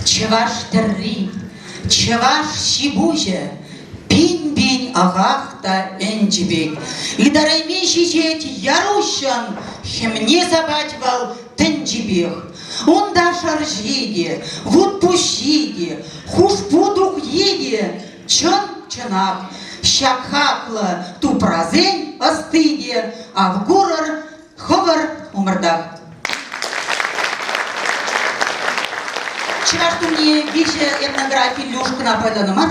Чӑваш тӗрри, чӑваш ҫи-пуҫӗ пин-пин ахах та ӗнчӗ пек. Ытарайми ҫиҫет яр-уҫҫӑн, хӗмне сапать вӑл тӗнчипех. Унта шӑрҫи те, вутпуҫҫи те, хушпу тухйи те чӑн-чӑнах. Ҫак хаклӑ тупрасен ӑсти те ав курӑр хӑвӑр умӑртах. Чӑваш тумне виҫӗ этнографиллӗ ушкӑна пайланӑ мар,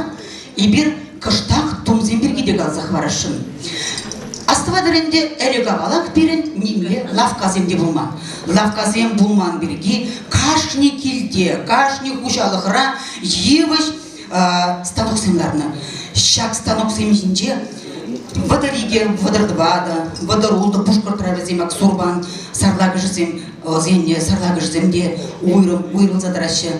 эпир кӑштах тумсем пирки те каласа хӑварасшӑн. Астӑватӑр ӗнтӗ, ӗлӗк-авалах пирӗн нимле лавккасем те пулман. Лавккасем пулман пирки кашни килте, кашни хуҫалӑхра йывӑҫ станоксем ларнӑ. Ҫак станоксем ҫинче 32, 34, 36 Пушкӑртра вӗсем ак сурпан сарлакӑшӗсем, сарлакӑшӗсем те уйрӑм уйрӑлса тӑраҫҫӗ.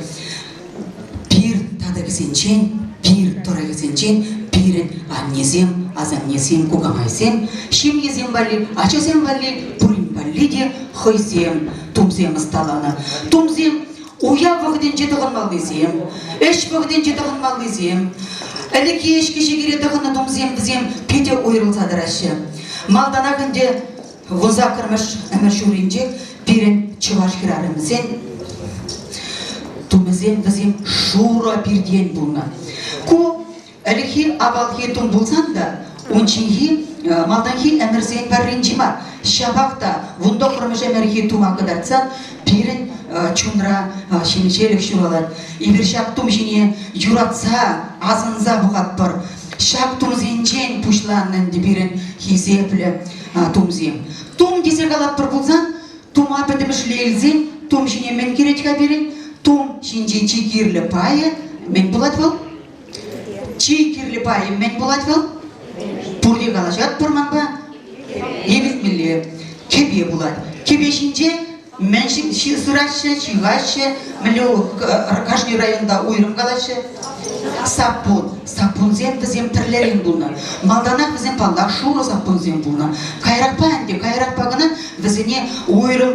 Пир татӑкӗсенчен, пир тӑрӑхӗсенчен пирӗн аннесем, асаннесем, кукамайсем ҫемьесем валли, ачасем валли пурин валли те хӑйсем тумсем ӑсталанӑ. Тумсем уяв вӑхӑтӗнче тӑхӑнмаллисем, ӗҫ вӑхӑтӗнче тӑхӑнмаллисем, ӗлӗкхи ӗҫкӗ-ҫикӗре тӑхӑннӑ тумсем вӗсем питӗ уйрӑлса тӑраҫҫӗ. Малтанах ӗнтӗ вунсаккӑрмӗш ӗмӗр ҫурринче пирӗн чӑваш хӗрарӑмӗсен тумӗсем вӗсем шурӑ пиртен пулнӑ. Ку Ӗлӗкхи авалхи тум пулсан та унчченхи малтанхи ӗмӗрсен варринчи мар, ҫапах та вунтӑххӑрмӗш ӗмӗрхи тума кӑтартсан пирӗн чунра ҫемҫелӗх ҫуралать. Эпир ҫак тум ҫине юратса, асӑнса пӑхатпӑр. Ҫак тумсенчен пуҫланнӑ ӗнтӗ пирӗн хисеплӗ тумсем. Тум тесе калатпӑр пулсан тума пӗтӗмӗшле илсен тум ҫине мӗн кӗрет-ха пирӗн? Тум ҫинчи чи кирлӗ пайӗ мӗн пулать вӑл? Чи кирлӗ пайӗ мӗн пулать вӑл? Пурте калаҫатпӑр манпа. Илтмелле. Кӗпе пулать. Кӗпе ҫинче мӗн сыраҫҫӗ, ҫыхаҫҫӗ, мӗнле кашни районта уйрӑм калаҫҫӗ. Саппун. Саппунсем вӗсем тӗрлӗрен пулнӑ. Малтанах вӗсем, паллах, шурӑ саппунсем пулнӑ. Каярахпа ӗнтӗ, каярахпа кӑна вӗсене уйрӑм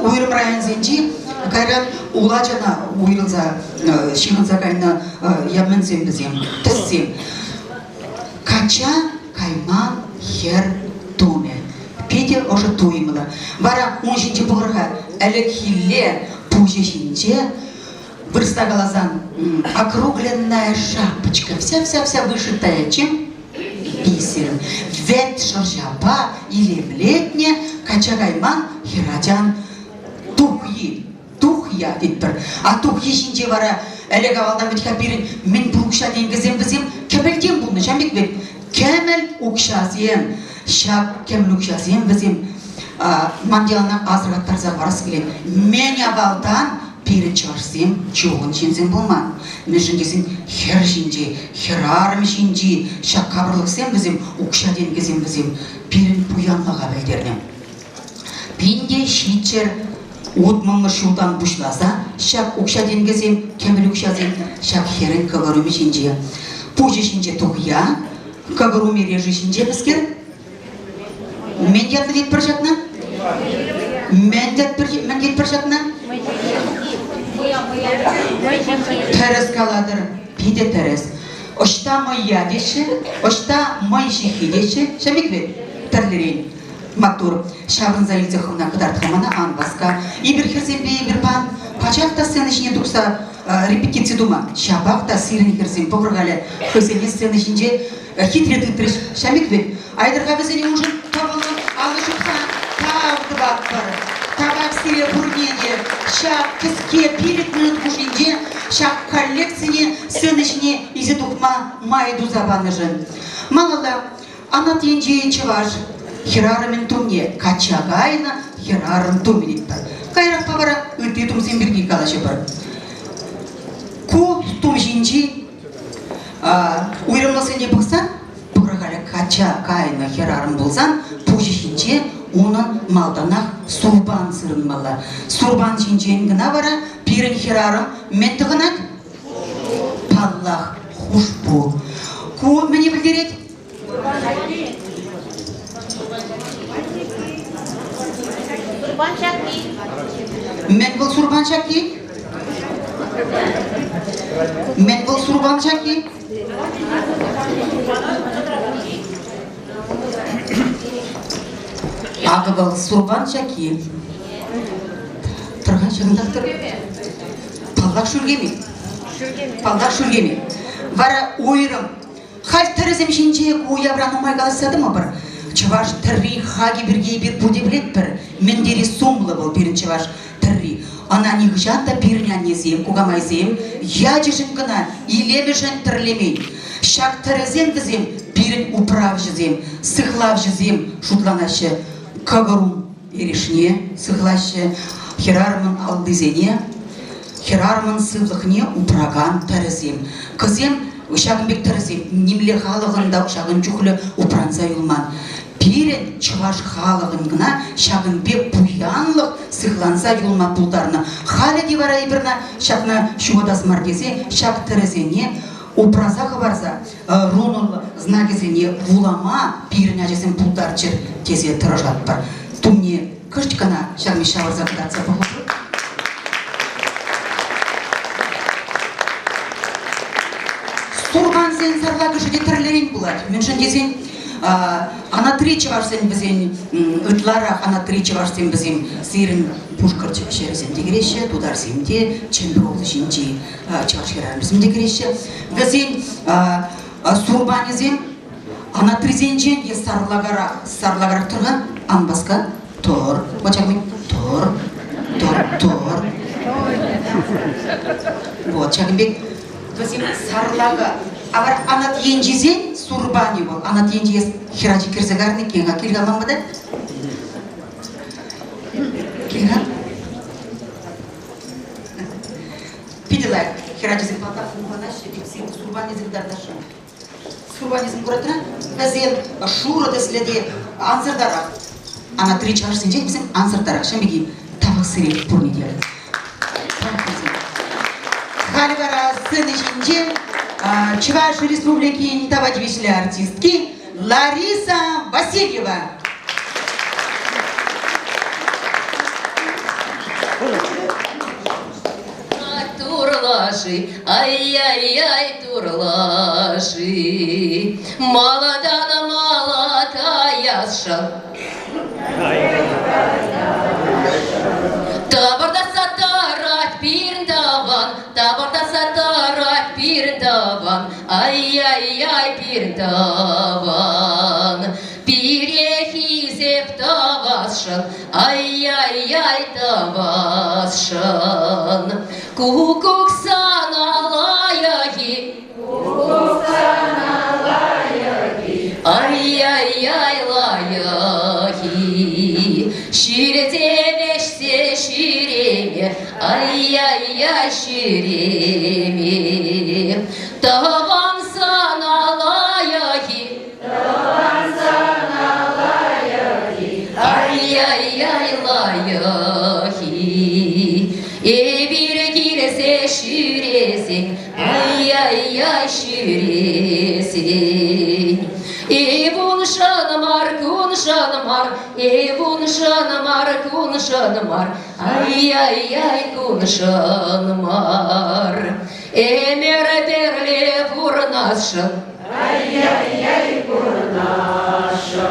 уйрӑм районсенчи кайран улачана уйрӑлса ҫыхӑнса кайнӑ мӗнсем вӗсем, тӗссем. Качча кайман хӗр тумӗ. Питӗ ӑшӑ туйӑмлӑ. Вара ун ҫинче пӑхӑр-ха, ӗлӗкхилле пуҫӗ ҫинче вырӑсла каласан округленная шапочка, вся-вся-вся вышитая чем? Бисером. Вӗт шӑрҫапа илемлетнӗ качча кайман хӗрачан тухйи, тухья тетпӗр. А тухйи ҫинче вара ӗлӗк-авалтан вӗт-ха пирӗн мӗн пур укҫа-тенкӗсем вӗсем кӗмӗлтен пулнӑ, ҫав пек вӗт. Кӗмӗл укҫасем, ҫак кӗмӗл укҫасем вӗсем ман яланах асӑрхаттарса хӑварас килет. Мӗн авалтан пирӗн чӑвашсем чухӑн ҫынсем пулман. Мӗншӗн тесен хӗр ҫинчи, хӗрарӑм ҫинчи ҫак капӑрлӑхсем вӗсем, укҫа-тенкӗсем вӗсем пирӗн пуянлӑха пӗлтернӗ. Пин те ҫиччӗр утмӑлмӗш ҫултан пуҫласа ҫак укҫа-тенкӗсем, кӗмӗл укҫасем ҫак хӗрӗн кӑкӑр умӗ ҫинче. Пуҫӗ ҫинче тухья, кӑкӑр умӗ лешӗ ҫинче мӗскер? Мӗн ятлӑ тетпӗр ҫакна? Мӗн тетпӗр, мӗн тетпӗр ҫакна? Тӗрӗс калатӑр, питӗ тӗрӗс. Ӑҫта мӑйя теҫҫӗ, ӑҫта мӑй ҫыххи теҫҫӗ, ҫав пек вӗт тӗрлӗрен. Маттур, ҫаврӑнса илсе хӑвна кӑтарт-ха мана, ан васка. Эпир хӗрсемпе эпир пан пачах та сцена ҫине тухса репетици тума. Ҫапах та сирӗн хӗрсем пӑхӑр-халӗ хӑйсене сцена ҫинче хитре тытрӗҫ. Ҫав пек вӗт. Айтӑр-ха вӗсене уншӑн тӑвӑллӑн алӑ ҫупса тав тӑватпӑр. Тавах сире пурне те ҫак кӗске пилӗк минут хушшинче ҫак коллекцине сцена ҫине илсе тухма май туса панӑшӑн. Малалла анат енчи чӑваш хӗрарӑмӗн тумне качча кайнӑ хӗрарӑм тумӗ тетпӗр. Каярахпа вара ытти тумсем пирки калаҫӑпӑр. Ку тум ҫинчи Уйрӑмлӑхсене пӑхсан, пӑхӑр халӗ качча кайнӑ хӗрарӑм пулсан пуҫӗ ҫинче унӑн малтанах сурпан сырӑнмалла. Сурпан ҫинчен кӑна вара пирӗн хӗрарӑм мӗн тӑхӑнать? Паллах, хушпу. Ку мӗне пӗлтерет? Мӗн вӑл сурпан ҫакки? Мӗн вӑл сурпан ҫакки? Акӑ вӑл сурпан ҫакки. Тӑр-ха, ҫакӑнтах тӑр. Паллах, шӳркеме. Паллах, шӳркеме. Вара уйрӑм Халь тӗрӗсем ҫинче ку уявра нумай калаҫса тӑмӑпӑр. Чӑваш тӗрри хакӗ пирки эпир пурте пӗлетпӗр. Мӗн тери сумлӑ вӑл пирӗн чӑваш тӗрри. Ӑна нихӑҫан та пирӗн аннесем, кукамайсем ячӗшӗн кӑна, илемӗшӗн тӗрлемен. Ҫак тӗрӗсем вӗсем пирӗн управҫӑсем, сыхлавҫӑсем шутланаҫҫӗ. Кӑкӑрум эрешне сыхлаҫҫӗ, хӗрарӑмӑн аллисене, хӗрарӑмӑн сывлӑхне упракан тӗрӗсем. Кӑсем ҫакӑн пек тӗрӗсем нимле халӑхӑн та ҫакӑн чухлӗ упранса юлман. Пирӗн чӑваш халӑхӑн кӑна ҫакӑн пек пуянлӑх сыхланса юлма пултарнӑ. Халӗ те вара эпир ҫакна ҫухатас мар тесе ҫак тӗрӗсене упраса хӑварса рунӑллӑ знакӗсене вулама пирӗн ачасем пултарччӑр тесе тӑрӑшатпӑр. Тумне кӑшт кӑна ҫавне ҫавӑрса кӑтартса пӑхӑпӑр. Сурпансен сарлакӑшӗ те тӗрлӗрен пулать. Мӗншӗн тесен анатри чӑвашсен вӗсен ытларах анатри чӑвашсем вӗсем сирӗн пушкӑрт ҫӗрӗсем те кӗреҫҫӗ, тутарсем те, Чӗмпӗр облаҫӗнчи чӑваш хӗрарӑмӗсем те кӗреҫҫӗ. Вӗсен сурпанӗсем анатрисенчен те сарлакарах, сарлакарах тӑр-ха, ан васка, тӑр, вочакми, тӑр, тӑр, тӑр. Вот, ҫакӑн пек вӗсем сарлака. А вара анат енчисен сурпанӗ вӑл, анат енчи хӗрачи кӗрсе карнӑ иккен-ха, кил-ха ман пата. Кил-ха. Питӗ лайӑх. Хӗрачасем паллах хумханаҫҫӗ, типсем, сурпанӗсем тартасшӑн. Сурпанӗсем куратра вӗсем шурӑ тӗслӗ те ансӑртарах. Анатри чӑвашсенчен вӗсем ансӑртарах. Ҫын пирки тавах сире пурне те. Халь вара сцена ҫинче Чӑваш Республикин тава тивӗҫлӗ артистки Лариса Васильева. Турлаши, ай-яй-яй, турлаши, Маладан мала каясшӑн. Тапӑртатса тӑрать пирӗн тӑван, тапӑртатса тӑрать пирӗн тӑван, ай-яй-яй, пирӗн тӑван. Пире хисеп тӑвасшӑн, ай-яй-яй тӑвасшӑн. Куккук сана лайӑх-и? Куккук сана лайӑх-и? Ай-яй-яй лайӑх-и? Ҫӳресе вӗҫсе ҫӳреме, ай-яй-яй ҫӳреме. Тӑван сана лайӑх-и? Ай-яй-яй лайӑх-и, эпир килсе ҫӳресен, ай-яй-яй ҫӳресен. Эп уншӑн мар, куншӑн мар, эп уншӑн мар, куншӑн мар, ай-яй-яй куншӑн мар. Ӗмӗр пӗрле пурӑнасшӑн. Ай-яй-яй пурӑнасшӑн.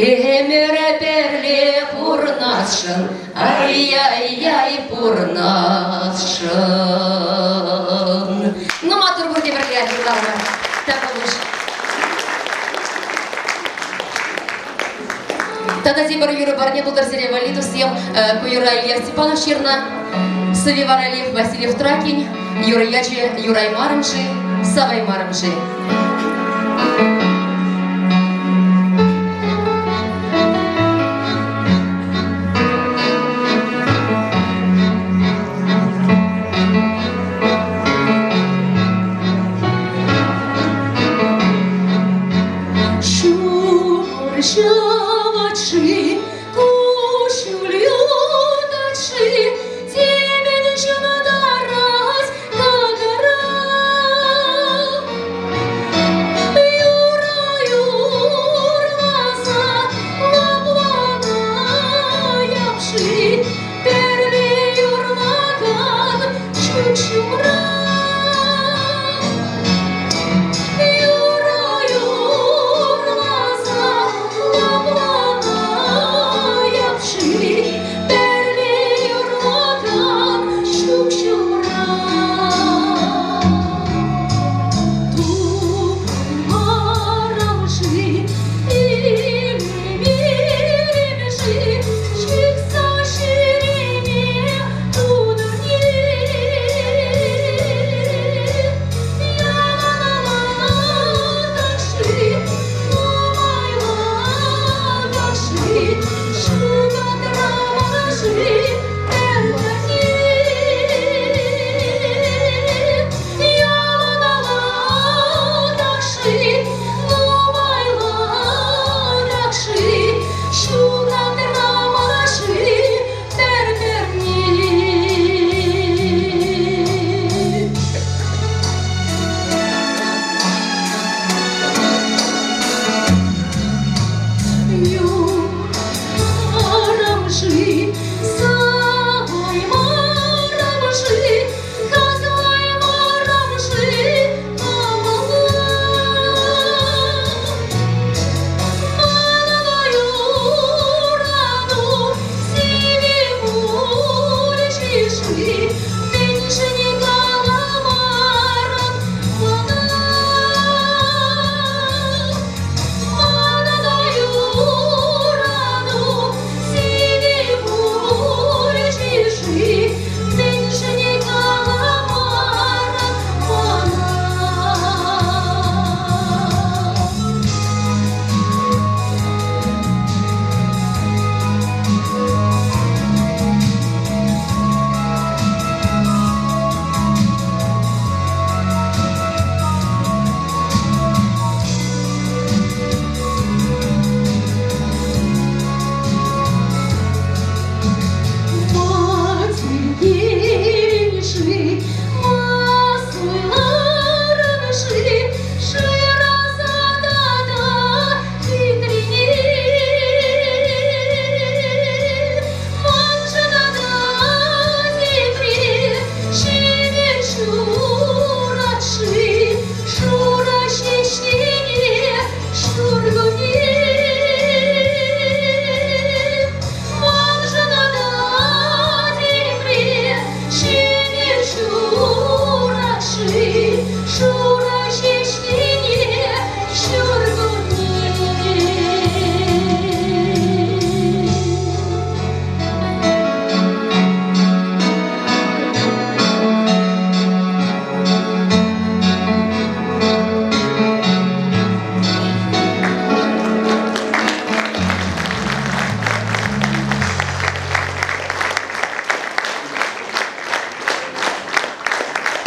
Ӗмӗр пӗрле пурӑнасшӑн. Ай-яй-яй пурӑнасшӑн. Ну, маттур пурте пӗрле юрланӑ. Тапӑлӑш. Тата тепӗр юрӑ парне пултӑр сире валли, туссем. Ку юрра Илья Степанов ҫырнӑ. Сӑвви вара Лев Васильев Тракин. Юрӑ ячӗ Юраймарӑм-ши, саваймарӑм-ши? Ҫумӑр ҫӑвать-ши, куҫҫуль юхать-ши, темӗн ҫунтарать кӑкӑра.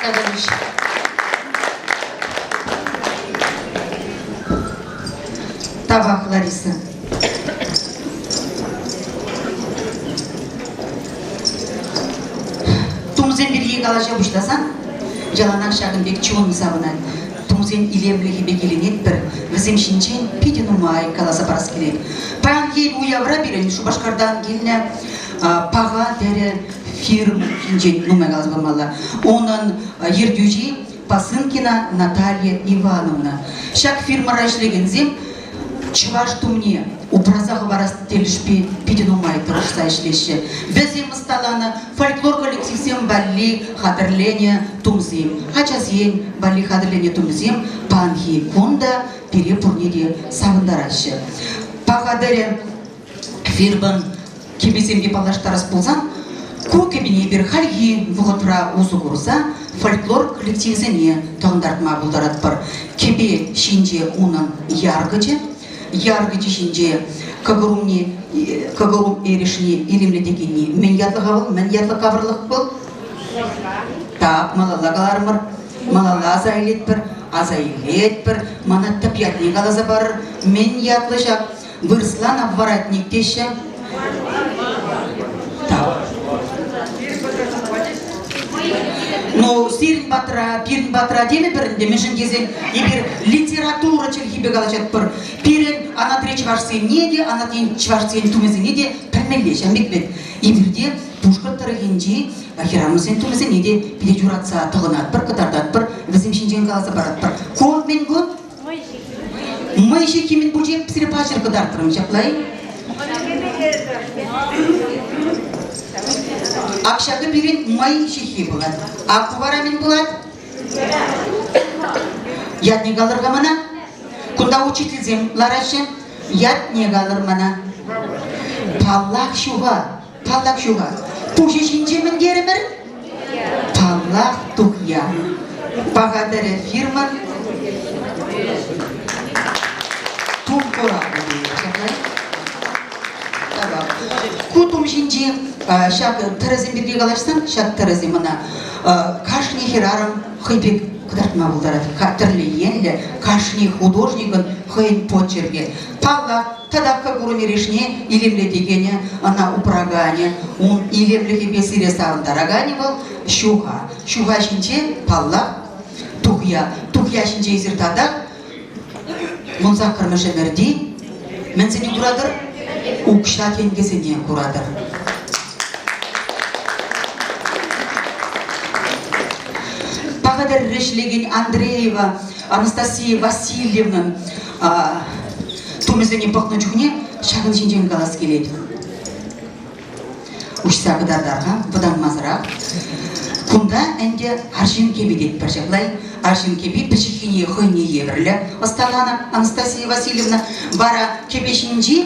Тавтапуҫ. Тавах, Лариса. Тумсем пирки калаҫа пуҫласан яланах ҫакӑн пек чун савӑнать. Тумсен илемлӗхӗпе киленетпӗр, вӗсем ҫинчен питӗ нумай каласа парас килет. Паянхи уявра пирӗн Шупашкартан килнӗ паха тӗрӗ фирма ҫинчен нумай каласа памалла. Унӑн ертӳҫи Посынкина Наталья Ивановна. Ҫак фирмӑра ӗҫлекенсем чӑваш тумне упраса хӑварас тӗлӗшпе питӗ нумай тӑрӑшса ӗҫлеҫҫӗ. Вӗсем ӑсталанӑ фольклор коллективсем валли хатӗрленӗ тумсем, ачасен валли хатӗрленӗ тумсем паянхи кун та пире пурне те савӑнтараҫҫӗ. Паха тӗрӗ фирмӑн кӗписемпе паллаштарас пулсан, ку кӗпене эпир хальхи вӑхӑтра усӑ курса фольклор коллективӗсене тӑхӑнтартма пултаратпӑр. Кӗпе ҫинче унӑн яркӑчӗ, яркӑчӗ ҫинче кӑкӑр умне кӑкӑр ум эрешне илемлетекенни мӗн ятлӑ-ха вӑл, мӗн ятлӑ кавӑрлӑх вӑл? Так, малалла каларӑмӑр. Малалла аса илетпӗр, аса илетпӗр. Мана тӗп ятне каласа парӑр. Мӗн ятлӑ ҫак Вырӑсла воротник теҫҫӗ. Так. Ну, сирӗн патра, пирӗн патра темӗпӗр ӗнтӗ, мӗншӗн тесен эпир литература чӗлхипе калаҫатпӑр. Пирӗн анатри чӑвашсене те, анатри чӑвашсен тумӗсене те пӗлмелле ҫав пек вӗт. Эпир те Пушкӑрт тӑрӑхӗнчи хӗрарӑмсен тумӗсене те питӗ юратса тӑхӑнатпӑр, кӑтартатпӑр, вӗсем ҫинчен каласа паратпӑр. Ку мӗн ку? Мӑй ҫыххи мӗн пулчӗ? Сире паҫӑр кӑтартрӑм ҫапла-и? Ак ҫакӑ пирӗн мӑй ҫыххи пулать. Ак ку вара мӗн пулать? Ятне калӑр-ха мана. Кунта учительсем лараҫҫӗ. Ятне калӑр мана. Паллах, ҫуха. Паллах, ҫуха. Пуҫӗ ҫинче мӗн терӗмӗр? Паллах, тухья. Паха тӗрӗ фирмӑн тум куравӗ Ку тум ҫинче ҫак тӗрӗсем пирки калаҫсан, ҫак тӗрӗсем ӑна кашни хӗрарӑм хӑй пек кӑтартма пултарать. Тӗрлӗ енлӗ кашни художникӑн хӑйӗн почеркӗ. Паллах, Тата кӑкӑр эрешне илемлетекенӗ, ӑна упраканӗ, ун илемлӗхӗпе сире савӑнтараканӗ вӑл ҫуха. Ҫуха ҫинче, паллах, тухья. Тухья ҫинче эсир татах вунсаккӑрмӗш ӗмӗрти мӗнсене куратӑр? Укҫа-тенкӗсене куратӑр. Пахатӑр ӗҫлекен Андреева Анастасия Васильевнӑн тумӗсене пӑхнӑ чухне ҫакӑн ҫинчен калас килет. Уҫса кӑтартар-ха, вӑтанмасӑрах. Кунта ӗнтӗ арҫын кӗпи тетпӗр ҫапла. Арҫын кӗпи пӗчӗккине хӑйне евӗрлӗ ӑсталанӑ Анастасия Васильевна. Вара кӗпе ҫинчи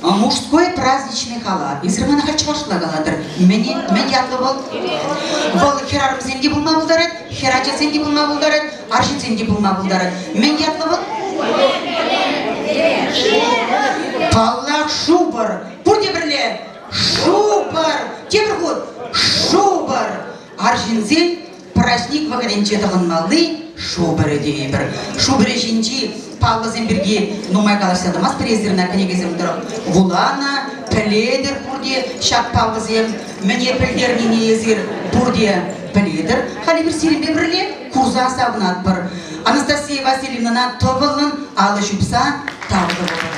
Мужской праздничный халат. Эсир мана халь чӑвашла калатӑр. Мӗн, мӗн ятлӑ вӑл? Вӑл хӗрарӑмсен те пулма пултарать, хӗрачасен те пулма пултарать, арҫынсен те пулма пултарать. Мӗн ятлӑ вӑл? Паллах, шупӑр. Пурте пӗрле. Шупӑр. Тепӗр хут. Шупӑр. Арҫынсен праҫник вӑхӑтӗнче тӑхӑнмалли шупӑрӗ тейӗпӗр. Шупӑрӗ ҫинчи паллӑсем пирки нумай калаҫса тӑмастпӑр эсир ӑна кӗнекесем тӑрӑх вуланӑ, пӗлетӗр пурте ҫак паллӑсем мӗне пӗлтернине эсир пурте пӗлетӗр. Халь эпир сирӗнпе пӗрле курса савӑнатпӑр. Анастасия Васильевнӑна тӑвӑллӑн алӑ ҫупса тав тӑвӑпӑр.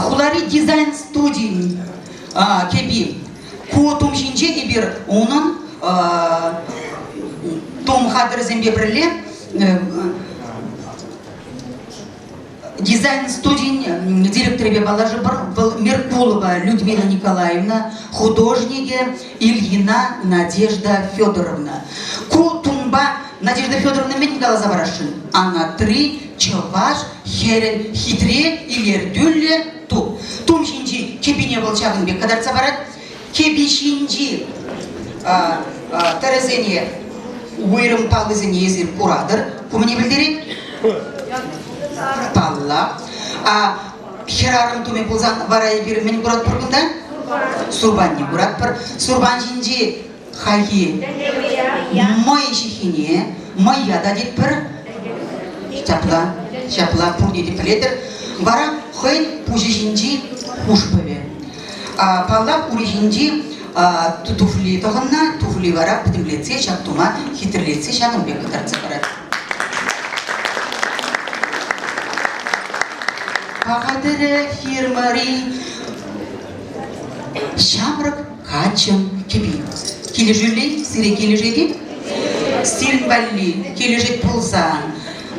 Хулари дизайн студийӗн кӗпи. Ку тум ҫинче эпир унӑн тум хатӗрӗсемпе пӗрле дизайн студийӗн директорӗпе паллашӑпӑр. Вӑл Меркулова Людмила Николаевна, художникӗ Ильина Надежда Федоровна. Ку тумпа Надежда Федоровна мӗн каласа парасшӑн? Анатри чӑваш хӗрӗн хитре, илӗртӳллӗ тум. Тум ҫинчи кӗпине вӑл ҫакӑн пек кӑтартса парать. Кӗпи ҫинчи тӗрӗсене, уйрӑм паллисене эсир куратӑр. Ку мӗне пӗлтерет? Паллах. Хӗрарӑм тумӗ пулсан вара эпир мӗн куратпӑр кунта? Сурпанне куратпӑр. Сурпан ҫинчи хальхи мӑй ҫыххине, мӑйя та тетпӗр. Ҫапла, ҫапла пурне те пӗлетӗр. Вара хӑйӗн пуҫӗ ҫинчи хушпӑвӗ. Паллах, ури ҫинчи туфли тӑхӑннӑ, туфли вара пӗтӗмлетсе ҫак тума хитрелетсе ҫакӑн пек кӑтартса парать. Паха тӗрӗ фирмӑри ҫамрӑк каччӑн кӗпи. Килӗшӳллӗ сире килӗшет-и? Сирӗн валли килӗшет пулсан,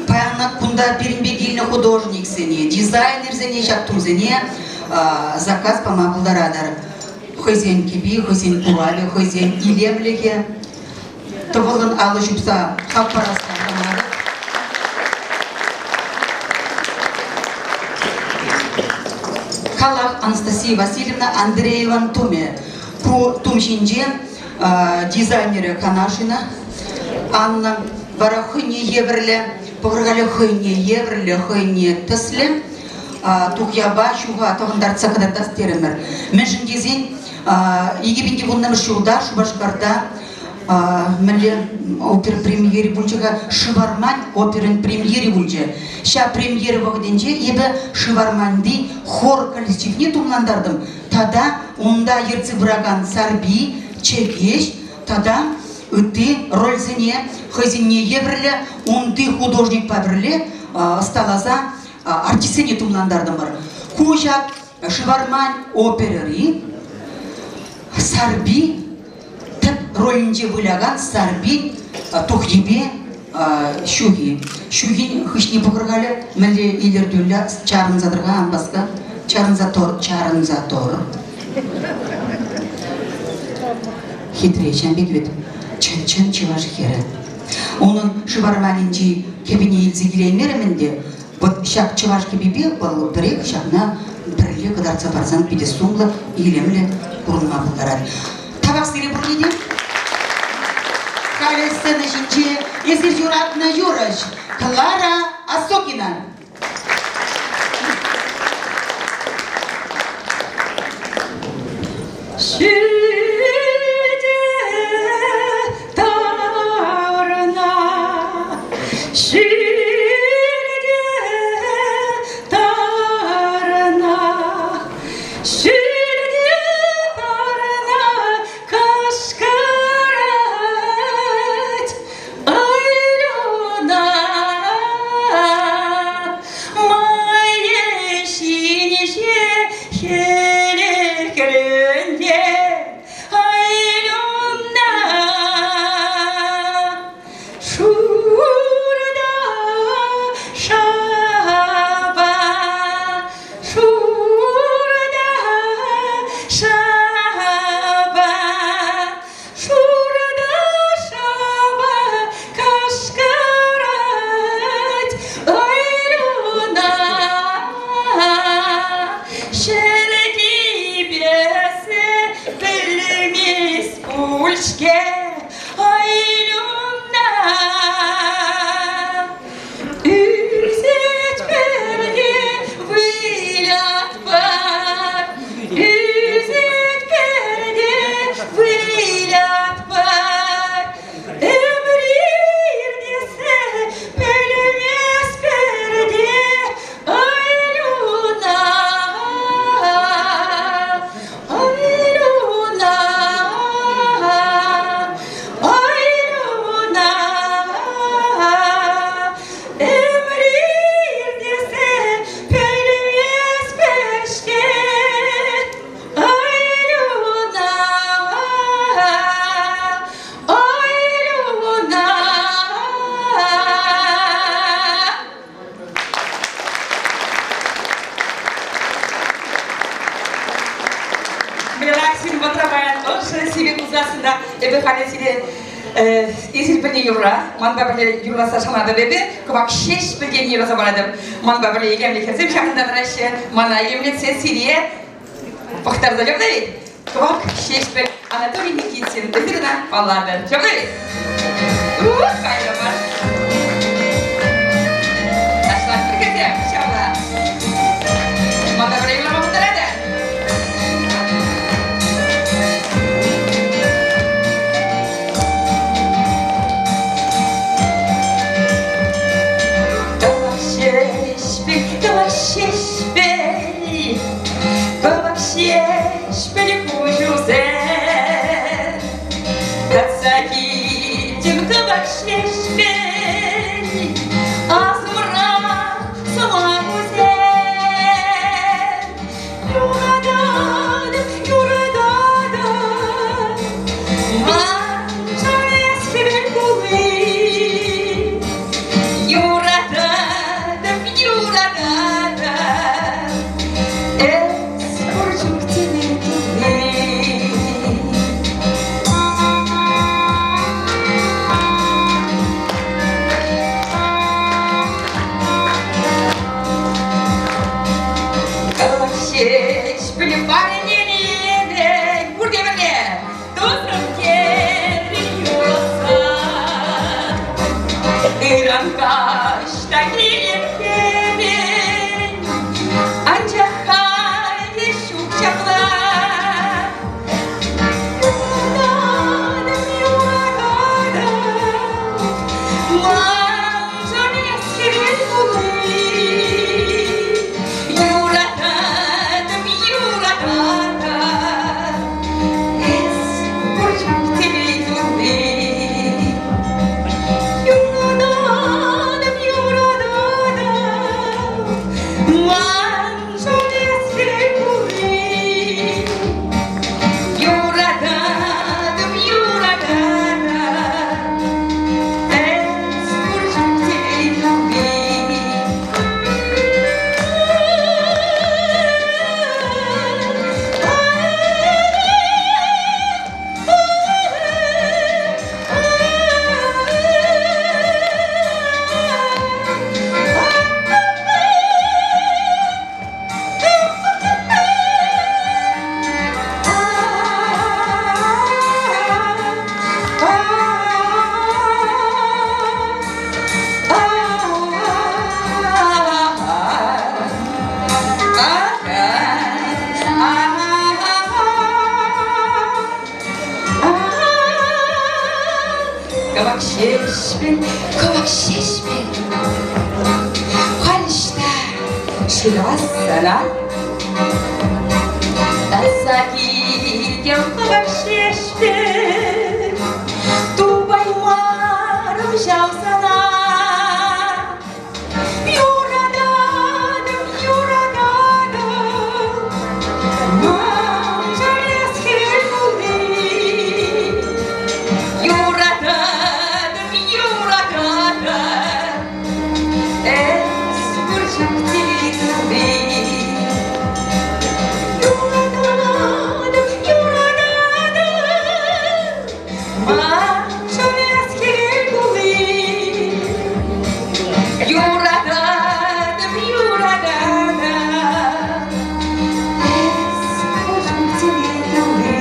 паян кунта пирӗнпе килнӗ художниксене, дизайнерсене ҫак тумсене заказ пама пултаратӑр. Хӑйсен кӗпи, хӑйсен куравӗ, хӑйсен илемлӗхӗ. Тӑвӑллӑн алӑ ҫупса хак парасса шанатӑп. Халах Анастасия Васильевна Андрееван тумӗ. Ку тум ҫинче дизайнерӗ Канашина Анна вара хӑйне евӗрлӗ, пӑхӑр-халӗ хӑйне евӗрлӗ, хӑйне тӗслӗ тухьяпа ҫуха тӑхӑнтартса кӑтартас терӗмӗр. Мӗншӗн тесен 2010 ҫулта Шупашкарта мӗнле опера премьери пулчӗ-ха Шывармань оперӑн премьери пулчӗ. Ҫав премьера вӑхӑтӗнче эпӗ Шыварманти хор коллективне тумлантартӑм тата унта ертсе пыракан Сарпи, Чӗкеҫ тата ытти рольсене хӑйсенне евӗрлӗ унти художникпа пӗрле ӑсталаса артистсене тумлантартӑмӑр. Ку ҫак Шывармань оперӑри Сарпи тӗп ролӗнче вылякан Сарпин тухйипе ҫухи. Ҫухин хыҫне пӑхӑр-халӗ, мӗнле илӗртӳллӗ чарӑнса тӑр-ха, ан васка. Чарӑнса тӑр, чарӑнса тӑр. Хитре ҫам пек вӗт. Чӑн-чӑн чӑваш хӗрӗ. Унӑн Шыварманӗнчи кӗпине илсе килеймерӗм ӗнтӗ. Вӑт ҫак чӑваш кӗпипе вӑл пӗрех ҫакна пӗрле кӑтартса парсан питӗ сумлӑ, илемлӗ курӑнма пултарать. Тавах сире пурне те. Халӗ сцена ҫинче эсир юратнӑ юрӑҫ Клара Осокина. Ҫӳлте тӑрна, ҫӳлте тӑрна, ҫӳлте тӑрна кӑшкӑрать. Айлюна, мӑйӗ ҫинче хӗлӗхленте, Айлюна, шурӑ шапа, шурӑ шапа. Шурӑ та шапа кашкӑрать, Ӑйруна ҫӗр типессе пӗлмест пуль-ҫке Ӑйруна. Ӳсет пӗрне вылятпӑр, ӳсет пӗрне вылятпӑр. Ӗмӗр иртессе пӗлместпӗр те, Айлюна, Айлюна, Айлюна. Ӗмӗр иртессе пӗлместпӗр-ҫке, Айлюна, Айлюна. Релаксин вӑхӑтра паян ӑшӑ сивӗ пулсассӑн та эпӗ халӗ сире эсир пӗлнӗ юрра, манпа пӗрле юрласа шанатӑп эпӗ, кӑвак ҫеҫ пӗлтен юрласа паратӑп. Манпа пӗрле илемлӗ хӗрсем ҫакӑнта тӑраҫҫӗ, мана илемлетсе сире пӑхтарса ҫавна ведь? Кӑвак Ҫеҫпӗл Анатолий Никитин, эсир ӑна паллатӑр. Ҫавна ведь? Ух, кайрӑмӑр. Ташлатпӑр хӗрсем, ҫавна. Парнеленӗ пурте пӗрле тусӑм терӗ юратса. Ыран каҫ та килеп хӗвел, анчах халӗ ҫук ҫапла. Юрататӑп, юрататӑп, маншӑн эс хӗвел пулни. Юрататӑп, юрататӑп, эс пур чух телей тулли. Юрататӑп, юрататӑп, маншӑн эс хӗвел пулни. Юрататӑп, юрататӑп, эс пур чух телей тулли. Кӑвак ҫеҫпӗл, кӑвак ҫеҫпӗл, халь ӑҫта шырас сана? Таса килтӗм кӑвак ҫеҫпӗл, тупаймарӑм ҫав сана. Юрататӑп, юрататӑп, маншӑн эс хӗл пулни. Юрататӑп, юрататӑп, эс пур чух телей тулли. Юрататӑп, юрататӑп, маншӑн эс хӗвел пулни. Юрататӑп, юрататӑп, эс пур чух телей тулли.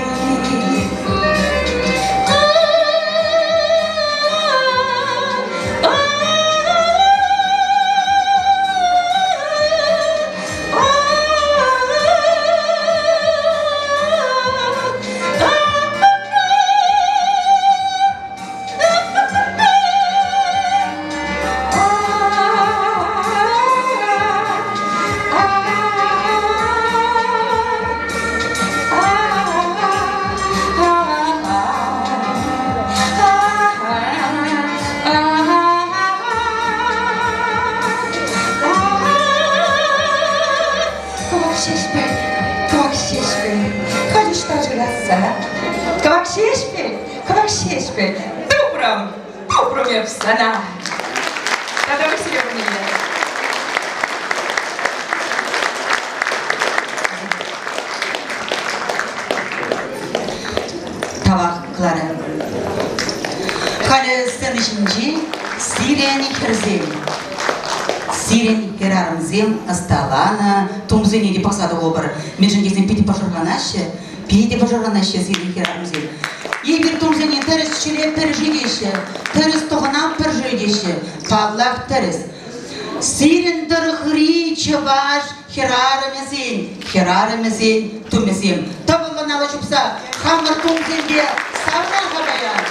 Кӑвак ҫеҫпӗл, кӑвак ҫеҫпӗл, халь ӑҫта шырас сана? Кӑвак ҫеҫпӗл, кӑвак ҫеҫпӗл, тупрӑм, тупрӑм эп сана. Тата Василий Корнильевна. Тавах, Клара. Халӗ сцена ҫинче сирӗн хӗрсем, сирӗн хӗрарӑмсем ӑсталанӑ тумсене те пӑхса тухӑпӑр. Мӗншӗн тесен питӗ пӑшӑрханаҫҫӗ, питӗ пӑшӑрханаҫҫӗ сирӗн хӗрарӑмсем. Эпир тумсене тӗрӗс ҫӗре пӗр-ши теҫҫӗ, тӗрӗс тӑхӑнатпӑр-ши теҫҫӗ. Паллах, тӗрӗс. Сирӗн тӑрӑхри чӑваш хӗрарӑмӗсен, хӗрарӑмӗсен тумӗсем тӑвӑллӑн алӑ ҫупса хамӑр тумсемпе савӑнар-ха паян.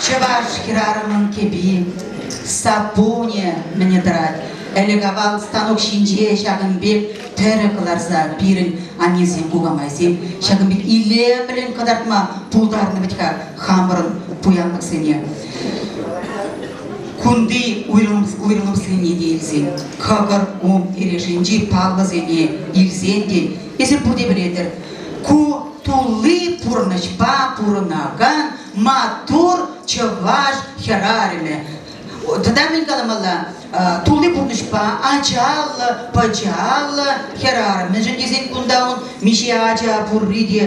Чӑваш хӗрарӑмӑн кӗпи, саппунӗ мӗне тӑрать. Ӗлӗк-авал станок ҫинче ҫакӑн пек тӗрӗ кӑларса пирӗн аннесем, кукамайсем ҫакӑн пек илемлӗн кӑтартма пултарнӑ вӗт-ха хамӑрӑн пуянлӑхсене. Кунти уйрӑмсене те илсен, кӑкӑр ум эрешӗнчи паллӑсене илсен те, эсир пурте пӗлетӗр, ку тулли пурнӑҫпа пурӑнакан маттур чӑваш хӗрарӑмӗ. Тата мӗн каламалла, тулли пурнӑҫпа ачаллӑ, пӑчаллӑ хӗрарӑм. Мӗншӗн тесен кунта ун миҫе ача пурри те.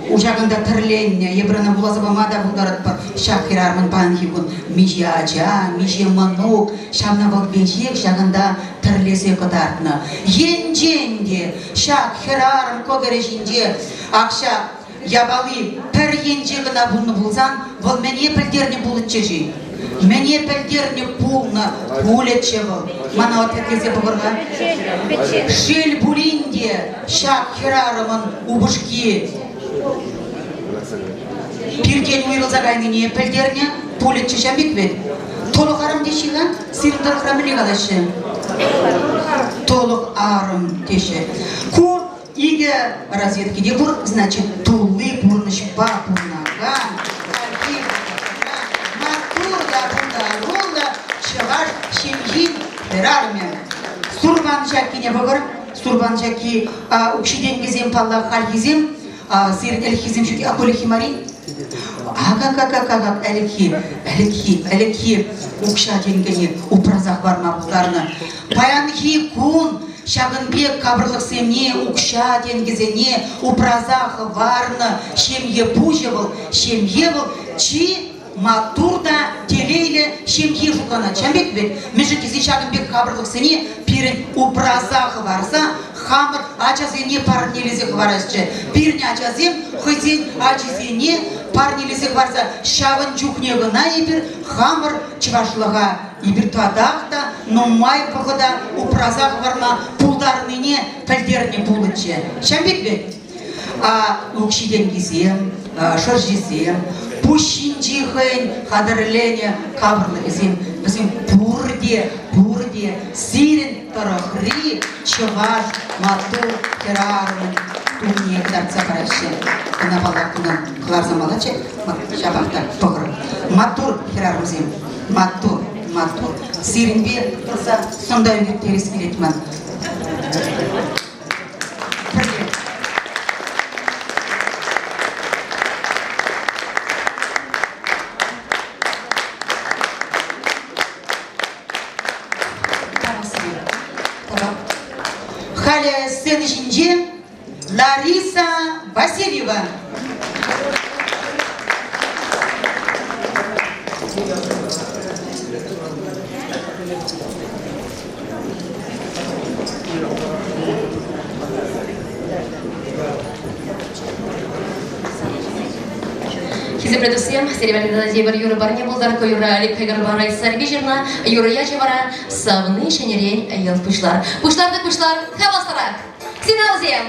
Ҫакӑнта тӗрленнӗ, эпир ӑна вуласа пама та пултаратпӑр. Ҫак хӗрарӑмӑн паянхи кун миҫе ача, миҫе мӑнук, ҫавна вӑл веҫех ҫакӑнта тӗрлесе кӑтартнӑ. Енчен те ҫак хӗрарӑм кӑкӑрӗ ҫинче ак ҫак япали пӗр енче кӑна пулнӑ пулсан, вӑл мӗне пӗлтернӗ пулӗччӗ-ши? Мӗне пӗлтернӗ пулнӑ пулӗччӗ вӑл? Мана ответлесе пӑхӑр-ха. Шел пулин те, ҫак хӗрарӑмӑн упӑшки пиртен уйрӑлса кайнине пӗлтернӗ пулӗччӗ ҫав пек вӗт. Тӑлӑх арӑм теҫҫӗ-ха? Сирӗн тӑрӑхра мӗнле калаҫҫӗ? Тӑлӑх арӑм теҫҫӗ. Ку икӗ розетки те пур, значит, тулли пурнӑҫпа пурӑнакан, хальхи вӑхӑтра маттур та пултаруллӑ чӑваш ҫемйин хӗрарӑмӗ. Сурпан ҫаккине пӑхӑр. Сурпан ҫакки укҫи-тенкисем, паллах, хальхисем. Сирӗн ӗлӗкхисем ҫук. А ку ӗлӗкхи мар-и? Ак-ак-ак-ак-ак, ӗлӗкхи, ӗлӗкхи, ӗлӗкхи укҫа-тенкӗне упраса хӑварма пултарнӑ. Паянхи кун ҫакӑн пек капӑрлӑхсене, укҫа-тенкӗсене упраса хӑварнӑ ҫемье пуҫӗ вӑл, ҫемье вӑл чи маттур та телейлӗ ҫемье шутланать. Ҫавӑн пек вӗт, мӗншӗн тесен ҫакӑн пек капӑрлӑхсене пирӗн упраса хӑварса хамӑр ачасене парнелесе хӑварасчӗ. Пирӗн ачасем хӑйсен ачисене парнелесе хӑварса ҫавӑн чухне кӑна эпир хамӑр чӑвашлӑха эпир татах та нумай вӑхӑта упраса хӑварма пултарнине пӗлтернӗ пулӗччӗ. Ҫавӑн пек вӗт? Укҫи-тенкисем, шӑрҫисем, пуҫ ҫинчи хӑйӗн хатӗрленӗ капӑрлӑхӗсем, вӗсем пурте, пурте сирӗн тӑрӑхри чӑваш маттур хӗрарӑмӗн тумне кӑтартса параҫҫӗ. Ӑна паллах кунтан кӑларса малаччӗ, ҫапах та пӑхӑр. Маттур хӗрарӑмсем, маттур, маттур. Сирӗнпе тӑрса сӑнта ӳкеттерес килет ман. Пӗрле. Халӗ сцена ҫинче Лариса Васильева. Хисеплӗ туссем, Сергей тепӗр юрӑ парне пултӑр. Ку юрра Олег Федоровпа Раиса Сарпи ҫырнӑ. Юрӑ ячӗ вара «Савни ҫӗнӗрен йӑлт пуҫлар». Пуҫлар-тӑк пуҫлар, хаваслӑрах! Сигналсем!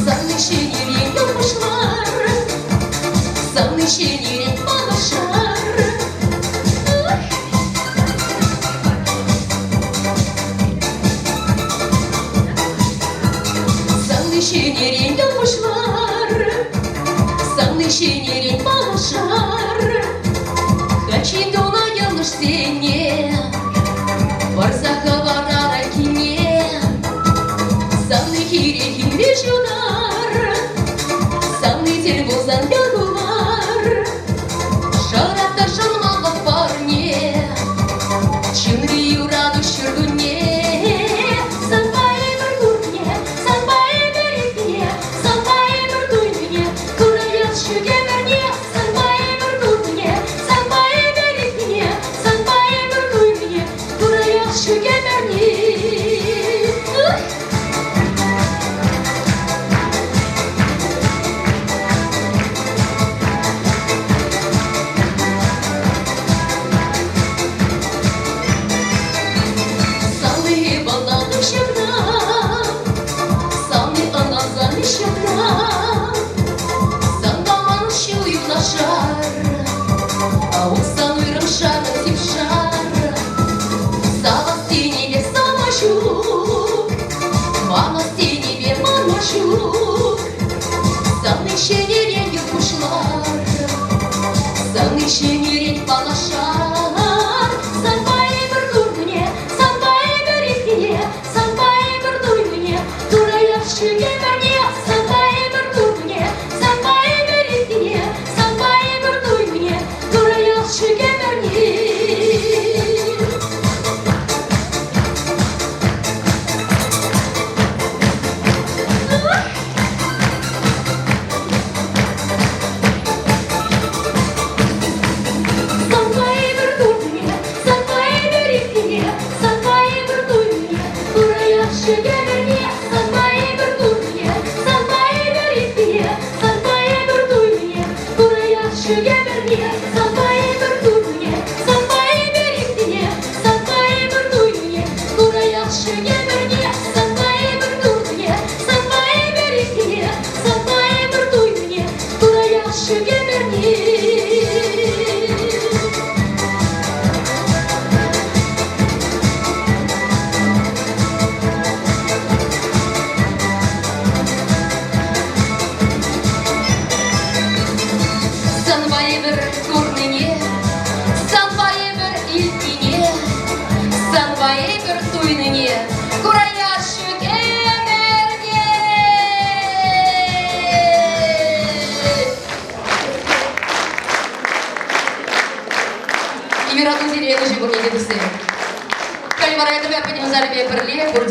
Савни ҫӗнӗрен йӑл пуҫлар, Савни ҫӗнӗрен паллашар. Савни ҫӗнӗрен йӑл пуҫлар, Савни ҫӗнӗрен паллашар. Хачи тунӑ йӑнӑшсене Вӑрса хӑварар айккине. Савни хире хире ҫунар, Савни тӗл пулсан ял кулар. Шӑратта шӑнмалӑх парне, Чунри юрату ҫуркунне. Санпа эпир курнине, санпа эпир иртнине, Санпа эпир туйнине, кураяс ҫук ӗмӗрне. Санпа эпир курнине, санпа эпир иртнине, Санпа эпир туйнине, кураяс ҫук ӗмӗрне.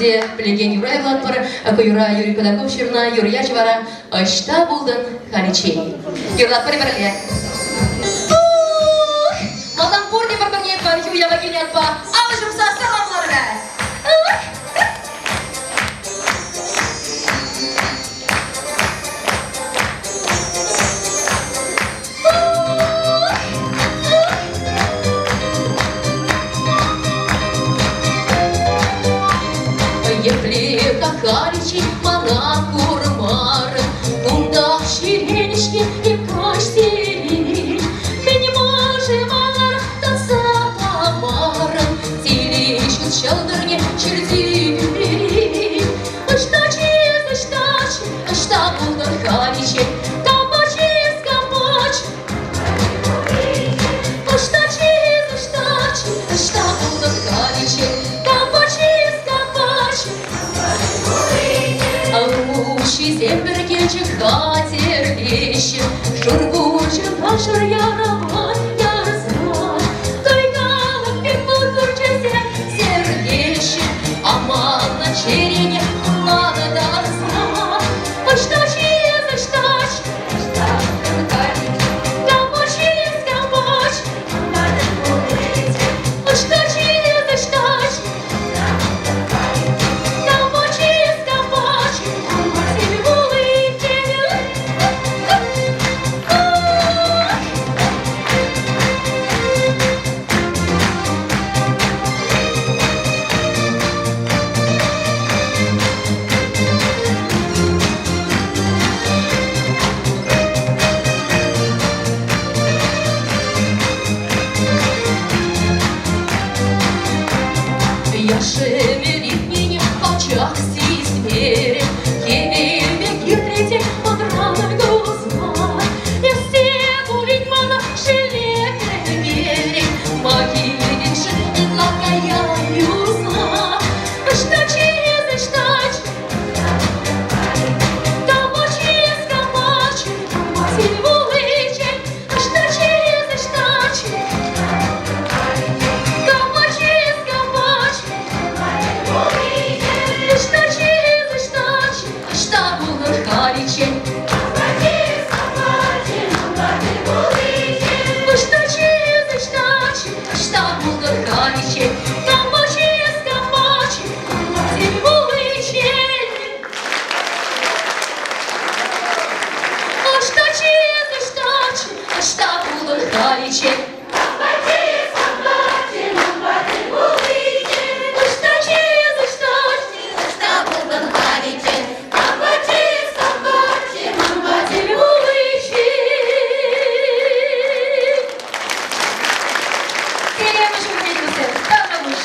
пурте пӗлекен юрра юрлатпӑр. Ку юрра Юрий Кудаков ҫырнӑ, юрӑ ячӗ вара «Ӑҫта пултӑн халиччен?» Юрлатпӑр пӗрле. Ух! Малтан пурте пӗр-пӗрне паянхи уява килнӗ ятпа алӑ ҫупса саламлар-ха! Епле кахаличчен мана курмарӑн, Кунтах ҫӳренӗ-ҫке эп каҫсерен. Мӗн-ма-ши манран татса памарӑн, Телей ҫут ҫӑлтӑрне чӗртӳ кӳмерен. Ӑҫта чыс, ӑҫта ӑҫта пултӑн халиччен, Кампа чыс, кампа Ӑҫта чыс, ӑҫта ӑҫта пултӑн халиччен, Кампа чыс, кампа Уҫҫисем пӗркенчӗк хатӗрлеҫҫӗ, Шур куҫӑн шур ярама ярса. Тойкалӑк пек вӑл курчӗсем сӗркеҫҫӗ, Аманнӑ чӗрене лантарса. Ӑҫта ҫын, ӑҫта ӑҫта Кампа ҫын, кампа Ӑҫта ҫын, ӑҫта Кампа ҫын, кампа Яшӗмӗр пачах сисмерӗм, Хӗвел пек иртрӗ те манран кулса. Эссе пулин мана шеллетмерӗн, Ма килтӗн-ши ытла кая юлса? Ӑҫта чыс, ӑҫта Кама чыс, кама чыс, вуличчен, Ӑҫта чыс, ӑҫта Кама чыс, кама Ӑҫта чыс, ӑҫта ӑҫта пулӑр халиччен? Ӑҫта чыс, ӑҫта ӑҫта пултӑр халиччен? Кама чыс, кама вуличчен? Ӑҫта чыс, ӑҫта ӑҫта пултӑр халиччен? Ӑҫта чыс, ӑҫта ӑҫта пултӑн халиччен? Кама чыс, кама вуличчен? Телеймӗш вӗренекенсем, таврапуҫ!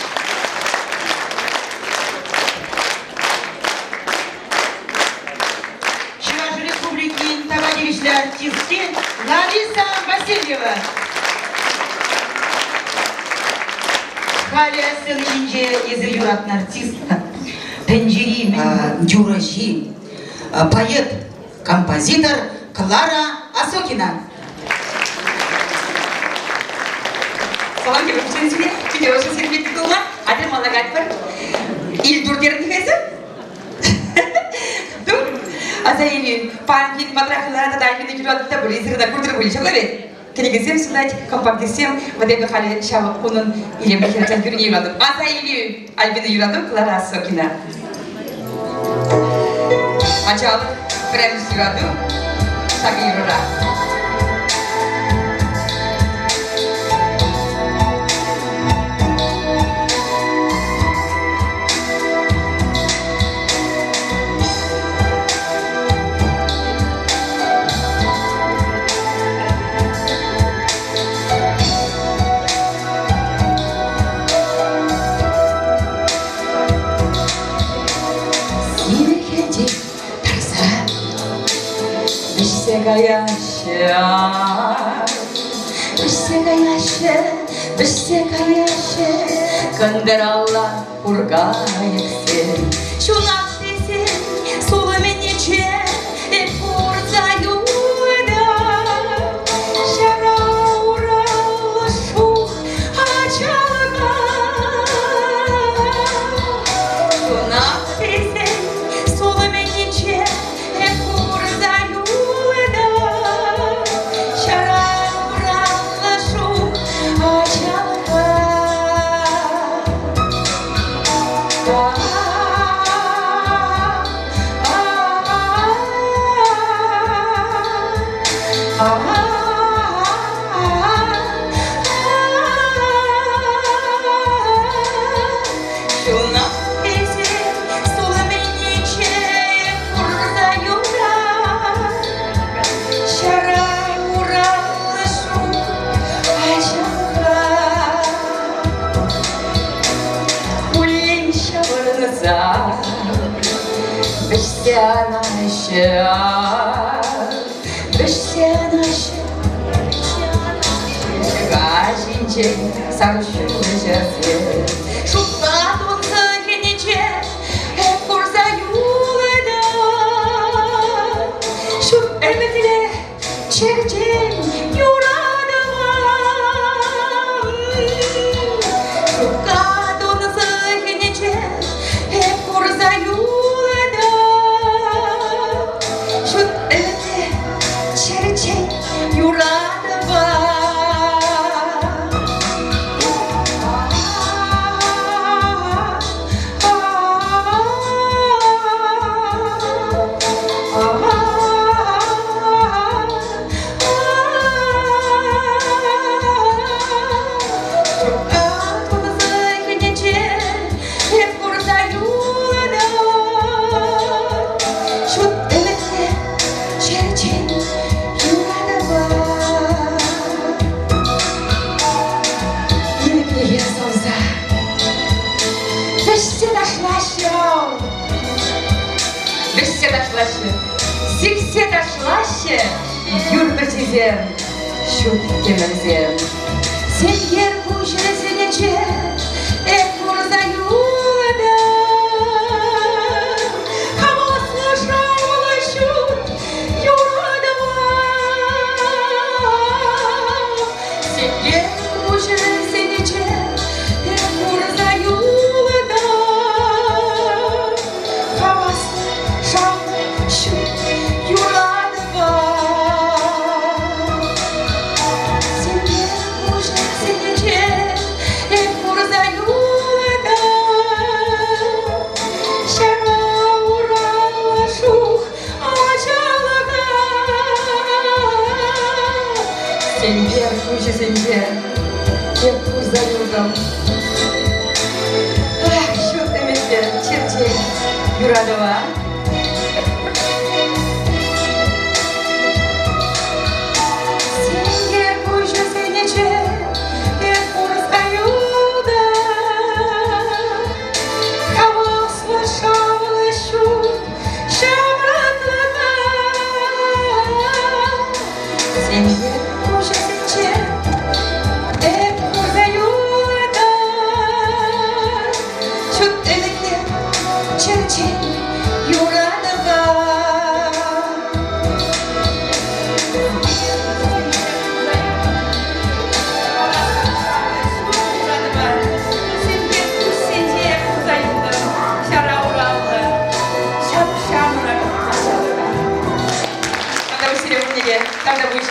Чӑваш Республикин тава тивӗҫлӗ артистки Лариса Васильева. Халӗ сцена ҫинче эсир юратнӑ артистка, тӗнчери юрӑҫи, поэт, композитор Клара Осокина. Салам кӗпӗрченсене, питӗ ӑшӑ сехмет тулма, атя мала кайтпӑр. Ил туртернӗ эсӗ? Тур. Аса илӳ, паянхи патрахлара тата Альбина юратнӑ та пуль, эсир ӑна куртӑр пуль, ҫапла вӗт? Кӗнекесем сунать, компактистсем, вот эпӗ халӗ ҫав унӑн илемлӗ хӗрачан юррине юратӑп. Аса илӳ, Альбина юрату, Клара Осокина. Ачалӑх, пӗрремӗш юрату, ҫакӑ юрӑра. Сивӗ тӑрса вӗҫсе каяҫҫӗ, вӗҫсе каяҫҫӗ, вӗҫсе каяҫҫӗ кӑнтӑралла куркайӑксем. Ҫунаттисен сулӑмӗнче эп курса юлтӑм. Ҫара ураллӑ шух ачалӑха. Ҫунат. Вӗҫсе анаҫҫӗ, вӗҫсе анаҫҫӗ, Ҫӑка ҫинчен сар ҫулҫӑсем. Шутла тунсӑхӗнче эп курса юлтӑм. Ҫут ӗмӗтлӗ черчен юратӑва. Шутка тунсӑхӗнче эп курса юлтӑм. Ҫут ӗмӗтлӗ черчен юратӑва. Эп курса юлтӑм. Ҫут ӗмӗтлӗ черчен юратӑва. Ирӗклӗхе савса вӗҫсе ташлаҫҫӗ Вӗҫсе ташлаҫҫӗ, сиксе ташлаҫҫӗ юр пӗрчисем, ҫут кӗмӗлсем. Сенкер куҫӗсенче эп курса юлтӑм. Хаваслӑ шавлӑ ҫут юратӑва. Сенкер куҫӗсенче эп курса юлтӑм. Хаваслӑ шавлӑ ҫут юратӑва. Сенкер куҫӗсенче эп курса юлтӑм. Ҫара ураллӑ шух ачалӑха. Сенкер куҫӗсенче эп курса юлтӑм. Ах, ҫут ӗмӗтлӗ черчен юратӑва. Сенкер куҫӗсенче эп курса юлтӑм. Хаваслӑ шавлӑ ҫут ҫамрӑклӑха. Сенкер куҫӗсенче эп курса юлтӑм. Ҫут ӗмӗтлӗ черчен юратӑва. Сенкер куҫсенче курса юлтӑм ҫара ураллӑ ҫап-ҫамрӑк ачалӑха. Тата сире пурне те тавтапуҫ.